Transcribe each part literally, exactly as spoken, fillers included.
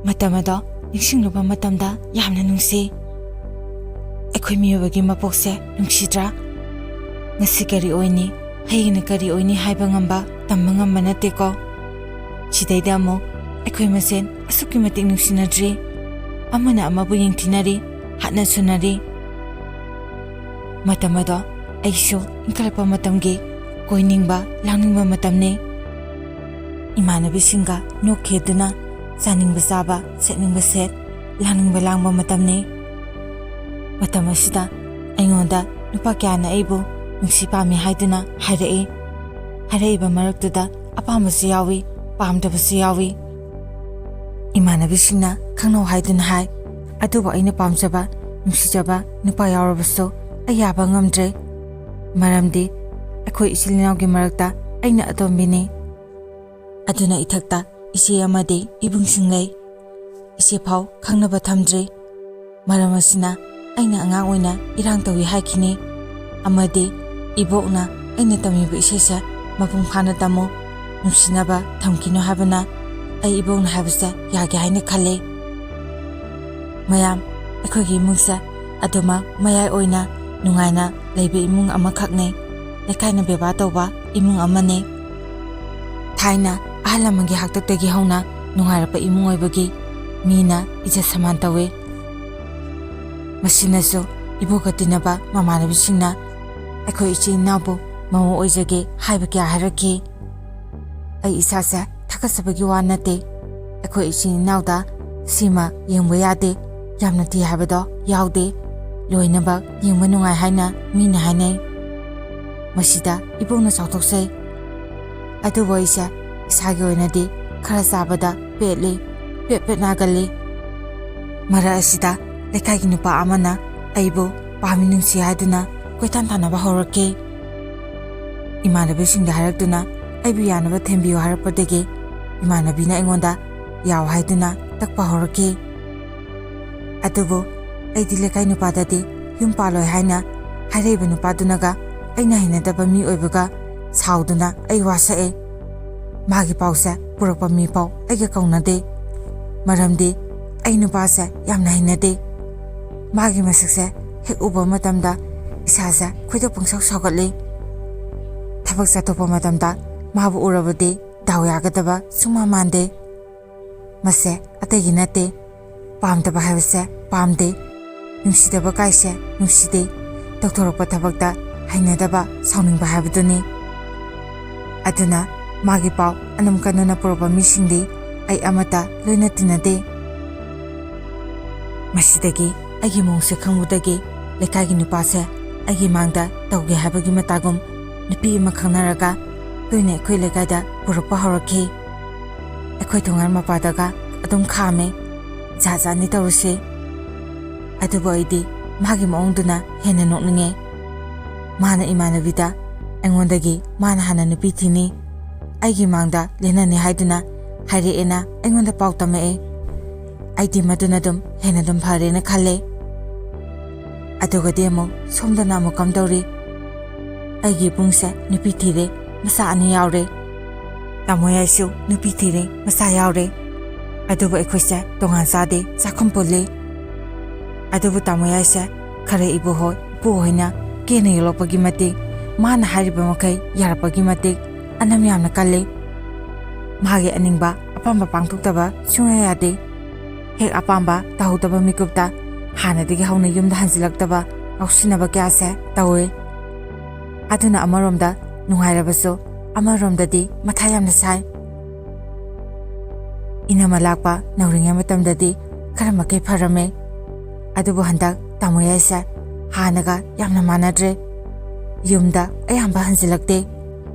ꯃꯇꯝ ꯑꯗꯣ ꯅꯤꯡꯁꯤꯡꯂꯨꯕ ꯃꯇꯝꯗ ꯌꯥꯝꯅ ꯅꯨꯡꯁꯤ꯫ ꯑꯩꯈꯣꯏ ꯃꯤꯑꯣꯏꯕꯒꯤ ꯃꯄꯣꯛꯁꯦ ꯅꯨꯡꯁꯤꯗ꯭ꯔꯥ? ꯉꯁꯤ ꯀꯔꯤ ꯑꯣꯏꯅꯤ, ꯍꯌꯦꯡꯅ ꯀꯔꯤ ꯑꯣꯏꯅꯤ ꯍꯥꯏꯕ ꯉꯝꯕ, ꯇꯝꯕ ꯉꯝꯕ ꯅꯠꯇꯦꯀꯣ꯫ ꯁꯤꯗꯩꯗ ꯑꯃꯨꯛ ꯑꯩꯈꯣꯏ ꯃꯁꯦꯟ ꯑꯁꯨꯛꯀꯤ ꯃꯇꯤꯛ ꯅꯨꯡꯁꯤꯅꯗ꯭ꯔꯤ, ꯑꯃꯅ ꯑꯃꯕꯨ ꯌꯦꯡꯊꯤꯅꯔꯤ, ꯍꯥꯠꯅ ꯁꯨꯅꯔꯤ꯫ ꯃꯇꯝ ꯑꯗꯣ ꯑꯩꯁꯨ ꯏꯟꯈꯠꯂꯛꯄ ꯃꯇꯝꯒꯤ ꯀꯣꯏꯅꯤꯡꯕ, ꯂꯥꯡꯅꯤꯡꯕ ꯃꯇꯝꯅꯤ꯫ ꯏꯃꯥꯟꯅꯕꯤꯁꯤꯡꯒ ꯅꯣꯛꯈꯤꯗꯨꯅ ꯆꯥꯅꯤꯡꯕ ꯆꯥꯕ, ꯁꯦꯠꯅꯤꯡꯕ ꯁꯦꯠ, ꯂꯥꯡꯅꯤꯡꯕ ꯂꯥꯡꯕ ꯃꯇꯝꯅꯤ꯫ ꯃꯇꯝ ꯑꯁꯤꯗ ꯑꯩꯉꯣꯟꯗ ꯅꯨꯄꯥ ꯀꯌꯥꯅ ꯑꯩꯕꯨ ꯅꯨꯡꯁꯤ ꯄꯥꯝꯃꯤ ꯍꯥꯏꯗꯨꯅ ꯍꯥꯏꯔꯛꯏ꯫ ꯍꯥꯏꯔꯛꯏꯕ ꯃꯔꯛꯇꯨꯗ ꯑꯄꯥꯝꯕꯁꯨ ꯌꯥꯎꯏ, ꯄꯥꯝꯗꯕꯁꯨ ꯌꯥꯎꯏ꯫ ꯏꯃꯥꯟꯅꯕꯤꯁꯤꯡꯅ ꯈꯪꯅꯧ ꯍꯥꯏꯗꯨꯅ ꯍꯥꯏ, ꯑꯗꯨꯕꯨ ꯑꯩꯅ ꯄꯥꯝꯖꯕ, ꯅꯨꯡꯁꯤꯖꯕ ꯅꯨꯄꯥ ꯌꯥꯎꯔꯕꯁꯨ ꯑꯩ ꯌꯥꯕ ꯉꯝꯗ꯭ꯔꯦ꯫ ꯃꯔꯝꯗꯤ ꯑꯩꯈꯣꯏ ꯏꯆꯤꯜ ꯏꯅꯥꯎꯒꯤ ꯃꯔꯛꯇ ꯑꯩꯅ ꯑꯇꯣꯝꯕꯤꯅꯤ꯫ ꯑꯗꯨꯅ ꯏꯊꯛꯇ ꯏꯆꯦ ꯑꯃꯗꯤ ꯏꯕꯨꯡꯁꯤꯡ ꯂꯩ꯫ ꯏꯆꯦ ꯐꯥꯎ ꯈꯪꯅꯕ ꯊꯝꯗ꯭ꯔꯤ꯫ ꯃꯔꯝ ꯑꯁꯤꯅ ꯑꯩꯅ ꯑꯉꯥꯡ ꯑꯣꯏꯅ ꯏꯔꯥꯡ ꯇꯧꯏ ꯍꯥꯏꯈꯤꯅꯤ꯫ ꯑꯃꯗꯤ ꯏꯕꯣꯛꯅ ꯑꯩꯅ ꯇꯝꯃꯤꯕ ꯏꯁꯩꯁꯦ ꯃꯄꯨꯡ ꯐꯥꯅ ꯇꯝꯃꯨ, ꯅꯨꯡꯁꯤꯅꯕ ꯊꯝꯈꯤꯅꯨ ꯍꯥꯏꯕꯅ ꯑꯩ ꯏꯕꯣꯛꯅ ꯍꯥꯏꯕꯁꯦ ꯌꯥꯒꯦ ꯍꯥꯏꯅ ꯈꯜꯂꯤ꯫ ꯃꯌꯥꯝ, ꯑꯩꯈꯣꯏꯒꯤ ꯏꯃꯨꯡꯁꯦ ꯑꯗꯨꯃꯛ ꯃꯌꯥꯏ ꯑꯣꯏꯅ ꯅꯨꯡꯉꯥꯏꯅ ꯂꯩꯕ ꯏꯃꯨꯡ ꯑꯃꯈꯛꯅꯤ꯫ ꯂꯩꯀꯥꯏꯅ ꯕꯦꯕꯥꯔ ꯇꯧꯕ ꯏꯃꯨꯡ ꯑꯃꯅꯤ꯫ ꯊꯥꯏꯅ ꯑꯍꯜ ꯂꯃꯟꯒꯤ ꯍꯥꯛꯇꯛꯇꯒꯤ ꯍꯧꯅ ꯅꯨꯡꯉꯥꯏꯔꯛꯄ ꯏꯃꯨꯡ ꯑꯣꯏꯕꯒꯤ ꯃꯤꯅ ꯏꯖꯠ ꯁꯃꯥꯟ ꯇꯧꯏ꯫ ꯃꯁꯤꯅꯁꯨ ꯏꯕꯣꯛꯀ ꯇꯤꯟꯅꯕ ꯃꯃꯥꯟꯅꯕꯤꯁꯤꯡꯅ ꯑꯩꯈꯣꯏ ꯏꯆꯤꯟ ꯏꯅꯥꯎꯕꯨ ꯃꯧ ꯑꯣꯏꯖꯒꯦ ꯍꯥꯏꯕ ꯀꯌꯥ ꯍꯥꯏꯔꯛꯈꯤ꯫ ꯑꯩ ꯏꯁꯥꯁꯦ ꯊꯥꯒꯠꯆꯕꯒꯤ ꯋꯥ ꯅꯠꯇꯦ꯫ ꯑꯩꯈꯣꯏ ꯏꯆꯤꯟ ꯏꯅꯥꯎꯗ ꯁꯤꯃ ꯌꯦꯡꯕ ꯌꯥꯗꯦ, ꯌꯥꯝꯅ ꯊꯤ ꯍꯥꯏꯕꯗꯣ ꯌꯥꯎꯗꯦ꯫ ꯂꯣꯏꯅꯃꯛ ꯌꯦꯡꯕ ꯅꯨꯡꯉꯥꯏ ꯍꯥꯏꯅ ꯃꯤꯅ ꯍꯥꯏꯅꯩ꯫ ꯃꯁꯤꯗ ꯏꯕꯣꯛꯅ ꯆꯥꯎꯊꯣꯛꯆꯩ꯫ ꯑꯗꯨꯕꯨ ꯑꯩꯁꯦ ꯏꯁꯥꯒꯤ ꯑꯣꯏꯅꯗꯤ ꯈꯔ ꯆꯥꯕꯗ ꯄꯦꯠꯂꯤ, ꯄꯦꯠ ꯄꯦꯠ ꯅꯥꯒꯜꯂꯤ꯫ ꯃꯔꯛ ꯑꯁꯤꯗ ꯂꯩꯀꯥꯏꯒꯤ ꯅꯨꯄꯥ ꯑꯃꯅ ꯑꯩꯕꯨ ꯄꯥꯝꯃꯤ ꯅꯨꯡꯁꯤ ꯍꯥꯏꯗꯨꯅ ꯀꯣꯏꯇꯥꯟ ꯇꯥꯟꯅꯕ ꯍꯧꯔꯛꯈꯤ꯫ ꯏꯃꯥꯟꯅꯕꯤꯁꯤꯡꯗ ꯍꯥꯏꯔꯛꯇꯨꯅ ꯑꯩꯕꯨ ꯌꯥꯅꯕ ꯊꯦꯝꯕꯤꯌꯨ ꯍꯥꯏꯔꯛꯄꯗꯒꯤ ꯏꯃꯥꯟꯅꯕꯤꯅ ꯑꯩꯉꯣꯟꯗ ꯌꯥꯎ ꯍꯥꯏꯗꯨꯅ ꯇꯛꯄ ꯍꯧꯔꯛꯈꯤ꯫ ꯑꯗꯨꯕꯨ ꯑꯩꯗꯤ ꯂꯩꯀꯥꯏ ꯅꯨꯄꯥꯗꯗꯤ ꯌꯨꯝ ꯄꯥꯜꯂꯣꯏ ꯍꯥꯏꯅ ꯍꯥꯏꯔꯛꯏꯕ ꯅꯨꯄꯥꯗꯨꯅꯒ ꯑꯩꯅ ꯍꯩꯅꯗꯕ ꯃꯤ ꯑꯣꯏꯕꯒ ꯁꯥꯎꯗꯨꯅ ꯑꯩ ꯋꯥꯁꯛꯑꯦ꯫ ꯃꯥꯒꯤ ꯄꯥꯎꯁꯦ ꯄꯨꯔꯛꯄ ꯃꯤꯐꯥꯎ ꯑꯩꯒ ꯀꯧꯅꯗꯦ꯫ ꯃꯔꯝꯗꯤ ꯑꯩ ꯅꯨꯄꯥꯁꯦ ꯌꯥꯝꯅ ꯍꯩꯅꯗꯦ꯫ ꯃꯥꯒꯤ ꯃꯁꯛꯁꯦ ꯍꯦꯛ ꯎꯕ ꯃꯇꯝꯗ ꯏꯁꯥꯁꯦ ꯈꯣꯏꯗꯧ ꯄꯪꯁꯥꯎ ꯁꯥꯎꯒꯠꯂꯤ꯫ ꯊꯕꯛ ꯆꯠꯊꯣꯛꯄ ꯃꯇꯝꯗ ꯃꯥꯕꯨ ꯎꯔꯕꯗꯤ ꯗꯥꯎ ꯌꯥꯒꯗꯕ ꯁꯨꯡꯃꯥꯟ ꯃꯥꯟꯗꯦ꯫ ꯃꯁꯦ ꯑꯇꯩꯒꯤ ꯅꯠꯇꯦ, ꯄꯥꯝꯗꯕ ꯍꯥꯏꯕꯁꯦ ꯄꯥꯝꯗꯦ, ꯅꯨꯡꯁꯤꯗꯕ ꯀꯥꯏꯁꯦ ꯅꯨꯡꯁꯤꯗꯦ, ꯇꯧꯊꯣꯔꯛꯄ ꯊꯕꯛꯇ ꯍꯩꯅꯗꯕ, ꯁꯥꯎꯅꯤꯡꯕ ꯍꯥꯏꯕꯗꯨꯅꯤ꯫ ꯑꯗꯨꯅ ꯃꯥꯒꯤ ꯄꯥꯎ ꯑꯅꯝ ꯀꯟꯅꯅ ꯄꯨꯔꯛꯄ ꯃꯤꯁꯤꯡꯗꯤ ꯑꯩ ꯑꯃꯠꯇ ꯂꯣꯏꯅ ꯇꯤꯟꯅꯗꯦ꯫ ꯃꯁꯤꯗꯒꯤ ꯑꯩꯒꯤ ꯃꯑꯣꯡꯁꯦ ꯈꯪꯕꯗꯒꯤ ꯂꯩꯀꯥꯏꯒꯤ ꯅꯨꯄꯥꯁꯦ ꯑꯩꯒꯤ ꯃꯥꯡꯗ ꯇꯧꯒꯦ ꯍꯥꯏꯕꯒꯤ ꯃꯇꯥꯒꯨꯝ ꯅꯨꯄꯤ ꯑꯃ ꯈꯪꯅꯔꯒ ꯇꯣꯏꯅ ꯑꯩꯈꯣꯏ ꯂꯩꯀꯥꯏꯗ ꯄꯨꯔꯛꯄ ꯍꯧꯔꯛꯈꯤ꯫ ꯑꯩꯈꯣꯏ ꯊꯣꯡꯒꯥꯟ ꯃꯄꯥꯗꯒ ꯑꯗꯨꯝ ꯈꯥꯝꯃꯦ꯫ ꯖꯥꯠ ꯖꯥꯠꯅꯤ ꯇꯧꯔꯤꯁꯦ꯫ ꯑꯗꯨꯕꯨ ꯑꯩꯗꯤ ꯃꯥꯒꯤ ꯃꯑꯣꯡꯗꯨꯅ ꯍꯦꯟꯅ ꯅꯣꯛꯅꯤꯡꯉꯦ꯫ ꯃꯥꯅ ꯏꯃꯥꯟꯅꯕꯤꯗ ꯑꯩꯉꯣꯟꯗꯒꯤ ꯃꯥꯅ ꯍꯥꯟꯅ ꯅꯨꯄꯤ ꯊꯤꯅꯤ, ꯑꯩꯒꯤ ꯃꯥꯡꯗ ꯂꯦꯟꯅꯅꯤ ꯍꯥꯏꯗꯨꯅ ꯍꯥꯏꯔꯛꯑꯦꯅ ꯑꯩꯉꯣꯟꯗ ꯄꯥꯎ ꯇꯝꯃꯛꯑꯦ꯫ ꯑꯩꯗꯤ ꯃꯗꯨꯅ ꯑꯗꯨꯝ ꯍꯦꯟꯅ ꯑꯗꯨꯝ ꯐꯔꯦꯅ ꯈꯜꯂꯦ꯫ ꯑꯗꯨꯒꯗꯤ ꯑꯃꯨꯛ ꯁꯣꯝꯗꯅ ꯑꯃꯨꯛ ꯀꯝꯗꯧꯔꯤ? ꯑꯩꯒꯤ ꯏꯕꯨꯡꯁꯦ ꯅꯨꯄꯤ ꯊꯤꯔꯦ, ꯃꯆꯥ ꯑꯅꯤ ꯌꯥꯎꯔꯦ꯫ ꯇꯥꯃꯣ ꯌꯥꯏꯁꯨ ꯅꯨꯄꯤ ꯊꯤꯔꯦ, ꯃꯆꯥ ꯌꯥꯎꯔꯦ꯫ ꯑꯗꯨꯕꯨ ꯑꯩꯈꯣꯏꯁꯦ ꯇꯣꯉꯥꯟ ꯆꯥꯗꯦ, ꯆꯥꯛꯈꯨꯝ ꯄꯨꯜꯂꯤ꯫ ꯑꯗꯨꯕꯨ ꯇꯥꯃꯣ ꯌꯥꯏꯁꯦ ꯈꯔ ꯏꯕꯨꯍꯣꯏ, ꯏꯄꯨꯍꯣꯏꯅ ꯀꯦꯅ ꯌꯣꯛꯂꯛꯄꯒꯤ ꯃꯇꯤꯛ, ꯃꯥꯅ ꯍꯥꯏꯔꯤꯕ ꯃꯈꯩ ꯌꯥꯔꯛꯄꯒꯤ ꯃꯇꯤꯛ ꯑꯅꯝ ꯌꯥꯝꯅ ꯀꯜꯂꯤ꯫ ꯃꯥꯒꯤ ꯑꯅꯤꯡꯕ ꯑꯄꯥꯝꯕ ꯄꯥꯡꯊꯣꯛꯇꯕ ꯁꯨꯡꯌꯥ ꯌꯥꯗꯦ꯫ ꯍꯦꯛ ꯑꯄꯥꯝꯕ ꯇꯧꯍꯧꯗꯕ ꯃꯤꯀꯨꯞꯇ ꯍꯥꯟꯅꯗꯒꯤ ꯍꯧꯅ ꯌꯨꯝꯗ ꯍꯟꯖꯤꯜꯂꯛꯇꯕ, ꯉꯥꯎꯁꯤꯟꯅꯕ ꯀꯌꯥꯁꯦ ꯇꯧꯏ꯫ ꯑꯗꯨꯅ ꯑꯃꯔꯣꯝꯗ ꯅꯨꯡꯉꯥꯏꯔꯕꯁꯨ, ꯑꯃꯔꯣꯝꯗꯗꯤ ꯃꯊꯥ ꯌꯥꯝꯅ ꯁꯥꯏ꯫ ꯏꯅꯝꯃ ꯂꯥꯛꯄ ꯅꯧꯔꯤꯉꯩ ꯃꯇꯝꯗꯗꯤ ꯈꯔ ꯃꯈꯩ ꯐꯔꯝꯃꯦ꯫ ꯑꯗꯨꯕꯨ ꯍꯟꯗꯛ ꯇꯥꯃꯣ ꯌꯥꯏꯁꯦ ꯍꯥꯟꯅꯒ ꯌꯥꯝꯅ ꯃꯥꯟꯅꯗ꯭ꯔꯦ꯫ ꯌꯨꯝꯗ ꯑꯌꯥꯝꯕ ꯍꯟꯖꯤꯜꯂꯛꯇꯦ꯫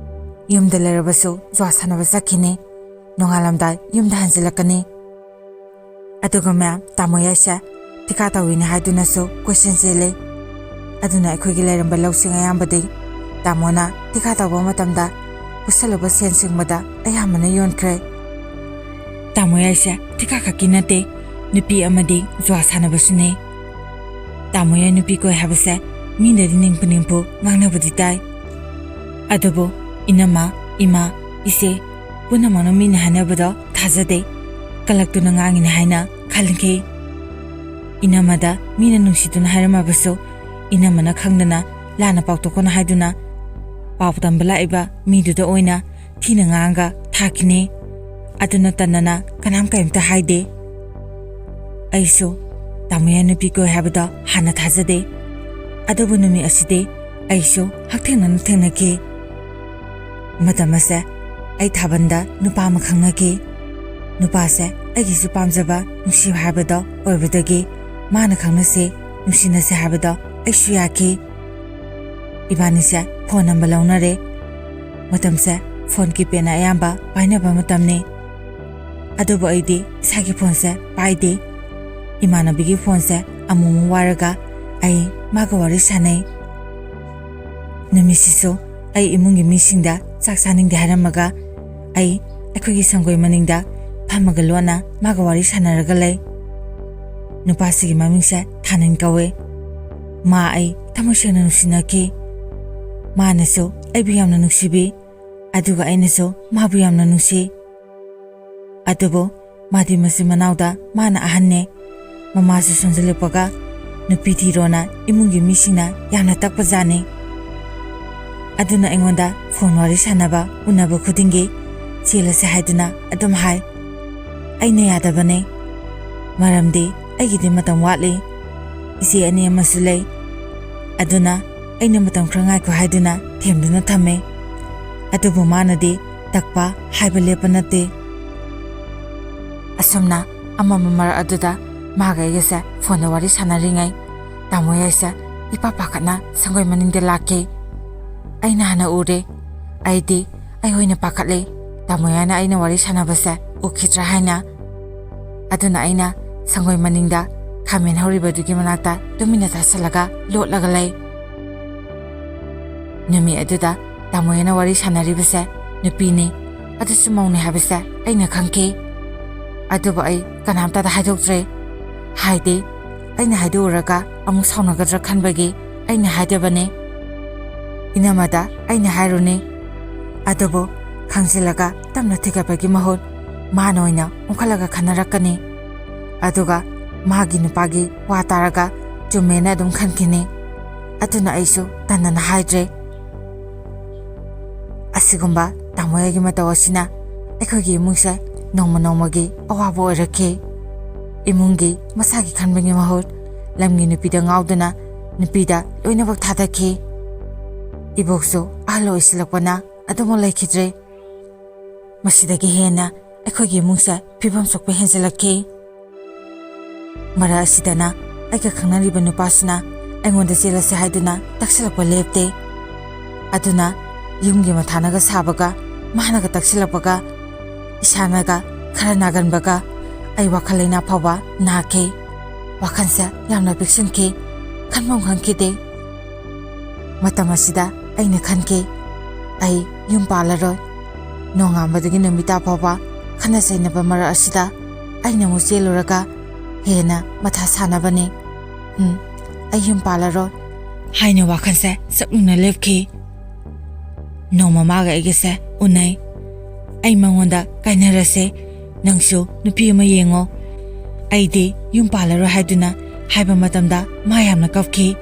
ꯌꯨꯝꯗ ꯂꯩꯔꯕꯁꯨ ꯖꯨꯋꯥ ꯁꯥꯟꯅꯕ ꯆꯠꯈꯤꯅꯤ꯫ ꯅꯣꯡꯉꯥꯜꯂꯝꯗꯥꯏ ꯌꯨꯝꯗ ꯍꯟꯖꯤꯜꯂꯛꯀꯅꯤ꯫ ꯑꯗꯨꯒ ꯃꯌꯥꯝ ꯇꯥꯃꯣ ꯌꯥꯏꯁꯦ ꯊꯤꯀꯥ ꯇꯧꯏꯅꯦ ꯍꯥꯏꯗꯨꯅꯁꯨ ꯀꯣꯏꯆꯦꯟ ꯆꯦꯜꯂꯦ꯫ ꯑꯗꯨꯅ ꯑꯩꯈꯣꯏꯒꯤ ꯂꯩꯔꯝꯕ ꯂꯧꯁꯤꯡ ꯑꯌꯥꯝꯕꯗꯤ ꯇꯥꯃꯣꯅ ꯊꯤꯀꯥ ꯇꯧꯕ ꯃꯇꯝꯗ ꯄꯨꯁꯜꯂꯨꯕ ꯁꯦꯟ ꯁꯤꯡꯕꯗ ꯑꯌꯥꯝꯕꯅ ꯌꯣꯟꯈ꯭ꯔꯦ꯫ ꯇꯥꯃꯣ ꯌꯥꯏꯁꯦ ꯊꯤꯀꯥ ꯈꯛꯀꯤ ꯅꯠꯇꯦ, ꯅꯨꯄꯤ ꯑꯃꯗꯤ ꯖꯨꯋꯥ ꯁꯥꯟꯅꯕꯁꯨꯅꯦ꯫ ꯇꯥꯃꯣ ꯌꯥꯏ ꯅꯨꯄꯤ ꯀꯣꯏ ꯍꯥꯏꯕꯁꯦ ꯃꯤꯅꯗꯤ ꯅꯤꯡꯐꯨ ꯅꯤꯡꯐꯨ ꯉꯥꯡꯅꯕꯗꯤ ꯇꯥꯏ꯫ ꯑꯗꯨꯕꯨ ꯏꯅꯝꯃ, ꯏꯃꯥ, ꯏꯆꯦ ꯄꯨꯝꯅꯃꯛꯅ ꯃꯤꯅ ꯍꯥꯏꯅꯕꯗꯣ ꯊꯥꯖꯗꯦ꯫ ꯀꯜꯂꯛꯇꯨꯅ ꯉꯥꯡꯉꯤꯅꯦ ꯍꯥꯏꯅ ꯈꯟꯈꯤ꯫ ꯏꯅꯝꯃꯗ ꯃꯤꯅ ꯅꯨꯡꯁꯤꯗꯨꯅ ꯍꯥꯏꯔꯝꯃꯕꯁꯨ, ꯏꯅꯝꯃꯅ ꯈꯪꯗꯅ ꯂꯥꯟꯅ ꯄꯥꯎꯊꯣꯛꯀꯅꯨ ꯍꯥꯏꯗꯨꯅ ꯄꯥꯎ ꯇꯝꯕ ꯂꯥꯛꯏꯕ ꯃꯤꯗꯨꯗ ꯑꯣꯏꯅ ꯊꯤꯅ ꯉꯥꯡꯒ ꯊꯥꯈꯤꯅꯤ꯫ ꯑꯗꯨ ꯅꯠꯇꯅ ꯀꯅꯥꯝ ꯀꯔꯤꯝꯇ ꯍꯥꯏꯗꯦ꯫ ꯑꯩꯁꯨ ꯇꯥꯃꯣꯌꯥꯏ ꯅꯨꯄꯤ ꯀꯣꯏ ꯍꯥꯏꯕꯗꯣ ꯍꯥꯟꯅ ꯊꯥꯖꯗꯦ꯫ ꯑꯗꯨꯕꯨ ꯅꯨꯃꯤꯠ ꯑꯁꯤꯗꯤ ꯑꯩꯁꯨ ꯍꯛꯊꯦꯡꯅꯅ ꯊꯦꯡꯅꯈꯤ꯫ ꯃꯇꯝ ꯑꯁꯦ ꯑꯩ ꯊꯥꯕꯜꯗ ꯅꯨꯄꯥ ꯑꯃ ꯈꯪꯅꯈꯤ꯫ ꯅꯨꯄꯥꯁꯦ ꯑꯩꯒꯤꯁꯨ ꯄꯥꯝꯖꯕ, ꯅꯨꯡꯁꯤꯕ ꯍꯥꯏꯕꯗꯣ ꯑꯣꯏꯕꯗꯒꯤ ꯃꯥꯅ ꯈꯪꯅꯁꯦ, ꯅꯨꯡꯁꯤꯅꯁꯦ ꯍꯥꯏꯕꯗꯣ ꯑꯩꯁꯨ ꯌꯥꯈꯤ꯫ ꯏꯕꯥꯅꯤꯁꯦ ꯐꯣꯟ ꯅꯝꯕꯔ ꯂꯧꯅꯔꯦ꯫ ꯃꯇꯝꯁꯦ ꯐꯣꯟ ꯀꯤꯄꯦꯗꯅ ꯑꯌꯥꯝꯕ ꯄꯥꯏꯅꯕ ꯃꯇꯝꯅꯤ꯫ ꯑꯗꯨꯕꯨ ꯑꯩꯗꯤ ꯏꯁꯥꯒꯤ ꯐꯣꯟꯁꯦ ꯄꯥꯏꯗꯦ꯫ ꯏꯃꯥꯟꯅꯕꯤꯒꯤ ꯐꯣꯟꯁꯦ ꯑꯃꯨꯛꯃꯨꯛ ꯋꯥꯏꯔꯒ ꯑꯩ ꯃꯥꯒ ꯋꯥꯔꯤ ꯁꯥꯟꯅꯩ꯫ ꯅꯨꯃꯤꯠꯁꯤꯁꯨ ꯑꯩ ꯏꯃꯨꯡꯒꯤ ꯃꯤꯁꯤꯡꯗ ꯆꯥꯛ ꯆꯥꯅꯤꯡꯗꯦ ꯍꯥꯏꯔꯝꯃꯒ ꯑꯩ ꯑꯩꯈꯣꯏꯒꯤ ꯁꯪꯒꯣꯏ ꯃꯅꯤꯡꯗ ꯐꯝꯃꯒ ꯂꯣꯟꯅ ꯃꯥꯒ ꯋꯥꯔꯤ ꯁꯥꯟꯅꯔꯒ ꯂꯩ꯫ ꯅꯨꯄꯥꯁꯤꯒꯤ ꯃꯃꯤꯡꯁꯦ ꯊꯥꯅꯤꯟ ꯀꯧꯋꯦ꯫ ꯃꯥ ꯑꯩ ꯊꯃꯣꯏ ꯁꯦꯡꯅ ꯅꯨꯡꯁꯤꯅꯈꯤ꯫ ꯃꯥꯅꯁꯨ ꯑꯩꯕꯨ ꯌꯥꯝꯅ ꯅꯨꯡꯁꯤꯕꯤ, ꯑꯗꯨꯒ ꯑꯩꯅꯁꯨ ꯃꯥꯕꯨ ꯌꯥꯝꯅ ꯅꯨꯡꯁꯤ꯫ ꯑꯗꯨꯕꯨ ꯃꯥꯗꯤ ꯃꯆꯤꯟ ꯃꯅꯥꯎꯗ ꯃꯥꯅ ꯑꯍꯟꯅꯦ꯫ ꯃꯃꯥꯁꯨ ꯁꯣꯟꯖꯜꯂꯛꯄꯒ ꯅꯨꯄꯤ ꯊꯤꯔꯣꯅ ꯏꯃꯨꯡꯒꯤ ꯃꯤꯁꯤꯡꯅ ꯌꯥꯝꯅ ꯇꯛꯄꯖꯥꯠꯅꯤ꯫ ꯑꯗꯨꯅ ꯑꯩꯉꯣꯟꯗ ꯐꯣꯟ ꯋꯥꯔꯤ ꯁꯥꯟꯅꯕ, ꯎꯅꯕ ꯈꯨꯗꯤꯡꯒꯤ ꯆꯦꯜꯂꯁꯦ ꯍꯥꯏꯗꯨꯅ ꯑꯗꯨꯝ ꯍꯥꯏ꯫ ꯑꯩꯅ ꯌꯥꯗꯕꯅꯦ꯫ ꯃꯔꯝꯗꯤ ꯑꯩꯒꯤꯗꯤ ꯃꯇꯝ ꯋꯥꯠꯂꯤ꯫ ꯏꯆꯦ ꯑꯅꯤ ꯑꯃꯁꯨ ꯂꯩ꯫ ꯑꯗꯨꯅ ꯑꯩꯅ ꯃꯇꯝ ꯈꯔ ꯉꯥꯏꯈꯣ ꯍꯥꯏꯗꯨꯅ ꯊꯦꯝꯗꯨꯅ ꯊꯝꯃꯦ꯫ ꯑꯗꯨꯕꯨ ꯃꯥꯅꯗꯤ ꯇꯛꯄ ꯍꯥꯏꯕ ꯂꯦꯞꯄ ꯅꯠꯇꯦ꯫ ꯑꯁꯨꯝꯅ ꯑꯃꯝꯕ ꯃꯔꯛ ꯑꯗꯨꯗ ꯃꯥꯒ ꯑꯩꯒꯁꯦ ꯐꯣꯟꯗ ꯋꯥꯔꯤ ꯁꯥꯟꯅꯔꯤꯉꯩ, ꯇꯥꯃꯣ ꯌꯥꯏꯁꯦ ꯏꯄꯥ ꯄꯥꯈꯠꯅ ꯁꯪꯒꯣꯏ ꯃꯅꯤꯡꯗ ꯂꯥꯛꯈꯤ꯫ ꯑꯩꯅ ꯍꯥꯟꯅ ꯎꯔꯦ꯫ ꯑꯩꯗꯤ ꯑꯩ ꯑꯣꯏꯅ ꯄꯥꯈꯠꯂꯦ, ꯇꯥꯃꯣ ꯌꯥꯏꯅ ꯑꯩꯅ ꯋꯥꯔꯤ ꯁꯥꯟꯅꯕꯁꯦ ꯎꯈꯤꯗ꯭ꯔꯥ ꯍꯥꯏꯅ꯫ ꯑꯗꯨꯅ ꯑꯩꯅ ꯁꯪꯒꯣꯏ ꯃꯅꯤꯡꯗ ꯈꯥꯃꯦꯟ ꯍꯧꯔꯤꯕꯗꯨꯒꯤ ꯃꯅꯥꯛꯇ ꯇꯨꯃꯤꯟꯅ ꯇꯥꯁꯜꯂꯒ ꯂꯣꯠꯂꯒ ꯂꯩ꯫ ꯅꯨꯃꯤꯠ ꯑꯗꯨꯗ ꯇꯥꯃꯣꯌꯥꯏꯅ ꯋꯥꯔꯤ ꯁꯥꯟꯅꯔꯤꯕꯁꯦ ꯅꯨꯄꯤꯅꯤ, ꯑꯗꯨꯁꯨ ꯃꯧꯅꯤ ꯍꯥꯏꯕꯁꯦ ꯑꯩꯅ ꯈꯪꯈꯤ꯫ ꯑꯗꯨꯕꯨ ꯑꯩ ꯀꯅꯥꯝꯇꯗ ꯍꯥꯏꯗꯣꯛꯇ꯭ꯔꯦ꯫ ꯍꯥꯏꯗꯤ, ꯑꯩꯅ ꯍꯥꯏꯗꯣꯛꯎꯔꯒ ꯑꯃꯨꯛ ꯁꯥꯎꯅꯒꯗ꯭ꯔꯥ ꯈꯟꯕꯒꯤ ꯑꯩꯅ ꯍꯥꯏꯗꯕꯅꯤ꯫ ꯏꯅꯝꯃꯗ ꯑꯩꯅ ꯍꯥꯏꯔꯨꯅꯤ꯫ ꯑꯗꯨꯕꯨ ꯈꯪꯖꯤꯜꯂꯒ ꯇꯞꯅ ꯊꯤꯒꯠꯄꯒꯤ ꯃꯍꯨꯠ ꯃꯥꯅ ꯑꯣꯏꯅ ꯑꯣꯟꯈꯠꯂꯒ ꯈꯟꯅꯔꯛꯀꯅꯤ꯫ ꯑꯗꯨꯒ ꯃꯥꯒꯤ ꯅꯨꯄꯥꯒꯤ ꯋꯥ ꯇꯥꯔꯒ ꯆꯨꯝꯃꯦꯅ ꯑꯗꯨꯝ ꯈꯟꯈꯤꯅꯤ꯫ ꯑꯗꯨꯅ ꯑꯩꯁꯨ ꯇꯟꯗꯅ ꯍꯥꯏꯗ꯭ꯔꯦ꯫ ꯑꯁꯤꯒꯨꯝꯕ ꯇꯥꯃꯣ ꯌꯥꯏꯒꯤ ꯃꯇꯧ ꯑꯁꯤꯅ ꯑꯩꯈꯣꯏꯒꯤ ꯏꯃꯨꯡꯁꯦ ꯅꯣꯡꯃ ꯅꯣꯡꯃꯒꯤ ꯑꯋꯥꯕ ꯑꯣꯏꯔꯛꯈꯤ꯫ ꯏꯃꯨꯡꯒꯤ ꯃꯁꯥꯒꯤ ꯈꯟꯕꯒꯤ ꯃꯍꯨꯠ ꯂꯝꯒꯤ ꯅꯨꯄꯤꯗ ꯉꯥꯎꯗꯨꯅ ꯅꯨꯄꯤꯗ ꯂꯣꯏꯅꯃꯛ ꯊꯥꯗꯈꯤ꯫ ꯏꯕꯣꯛꯁꯨ ꯑꯍꯜ ꯑꯣꯏꯁꯤꯜꯂꯛꯄꯅ ꯑꯗꯨꯃꯛ ꯂꯩꯈꯤꯗ꯭ꯔꯦ꯫ ꯃꯁꯤꯗꯒꯤ ꯍꯦꯟꯅ ꯑꯩꯈꯣꯏꯒꯤ ꯏꯃꯨꯡꯁꯦ ꯐꯤꯕꯝ ꯁꯣꯛꯄ ꯍꯦꯟꯖꯜꯂꯛꯈꯤ꯫ ꯃꯔꯛ ꯑꯁꯤꯗꯅ ꯑꯩꯒ ꯈꯪꯅꯔꯤꯕ ꯅꯨꯄꯥꯁꯤꯅ ꯑꯩꯉꯣꯟꯗ ꯆꯦꯜꯂꯁꯦ ꯍꯥꯏꯗꯨꯅ ꯇꯛꯁꯤꯜꯂꯛꯄ ꯂꯦꯞꯇꯦ꯫ ꯑꯗꯨꯅ ꯌꯨꯝꯒꯤ ꯃꯊꯥꯅꯒ ꯁꯥꯕꯒ ꯃꯥꯅꯒ ꯇꯛꯁꯤꯜꯂꯛꯄꯒ ꯏꯁꯥꯅꯒ ꯈꯔ ꯅꯥꯒꯟꯕꯒ ꯑꯩ ꯋꯥꯈꯜ ꯂꯩꯅꯥ ꯐꯥꯎꯕ ꯅꯥꯈꯤ꯫ ꯋꯥꯈꯜꯁꯦ ꯌꯥꯝꯅ ꯄꯤꯛꯁꯤꯟꯈꯤ꯫ ꯈꯟꯐꯝ ꯈꯪꯈꯤꯗꯦ꯫ ꯃꯇꯝ ꯑꯁꯤꯗ ꯑꯩꯅ ꯈꯟꯈꯤ, ꯑꯩ ꯌꯨꯝ ꯄꯥꯜꯂꯔꯣꯏ꯫ ꯅꯣꯡꯉꯥꯟꯕꯗꯒꯤ ꯅꯨꯃꯤꯠ ꯇꯥ ꯐꯥꯎꯕ ꯈꯠꯅ ꯆꯩꯅꯕ ꯃꯔꯛ ꯑꯁꯤꯗ ꯑꯩꯅ ꯑꯃꯨꯛ ꯆꯦꯜꯂꯨꯔꯒ ꯍꯦꯟꯅ ꯃꯊꯥ ꯁꯥꯅꯕꯅꯤ꯫ ꯎꯝ, ꯑꯩ ꯌꯨꯝ ꯄꯥꯜꯂꯔꯣꯏ ꯍꯥꯏꯅ ꯋꯥꯈꯜꯁꯦ ꯆꯞ ꯌꯨꯡꯅ ꯂꯦꯞꯈꯤ꯫ ꯅꯣꯡꯃ ꯃꯥꯒ ꯑꯩꯒꯁꯦ ꯎꯅꯩ꯫ ꯑꯩ ꯃꯉꯣꯟꯗ ꯀꯥꯏꯅꯔꯁꯦ, ꯅꯪꯁꯨ ꯅꯨꯄꯤ ꯑꯃ ꯌꯦꯡꯉꯣ꯫ ꯑꯩꯗꯤ ꯌꯨꯝ ꯄꯥꯜꯂꯔꯣꯏ ꯍꯥꯏꯗꯨꯅ ꯍꯥꯏꯕ ꯃꯇꯝꯗ ꯃꯥ ꯌꯥꯝꯅ ꯀꯞꯈꯤ꯫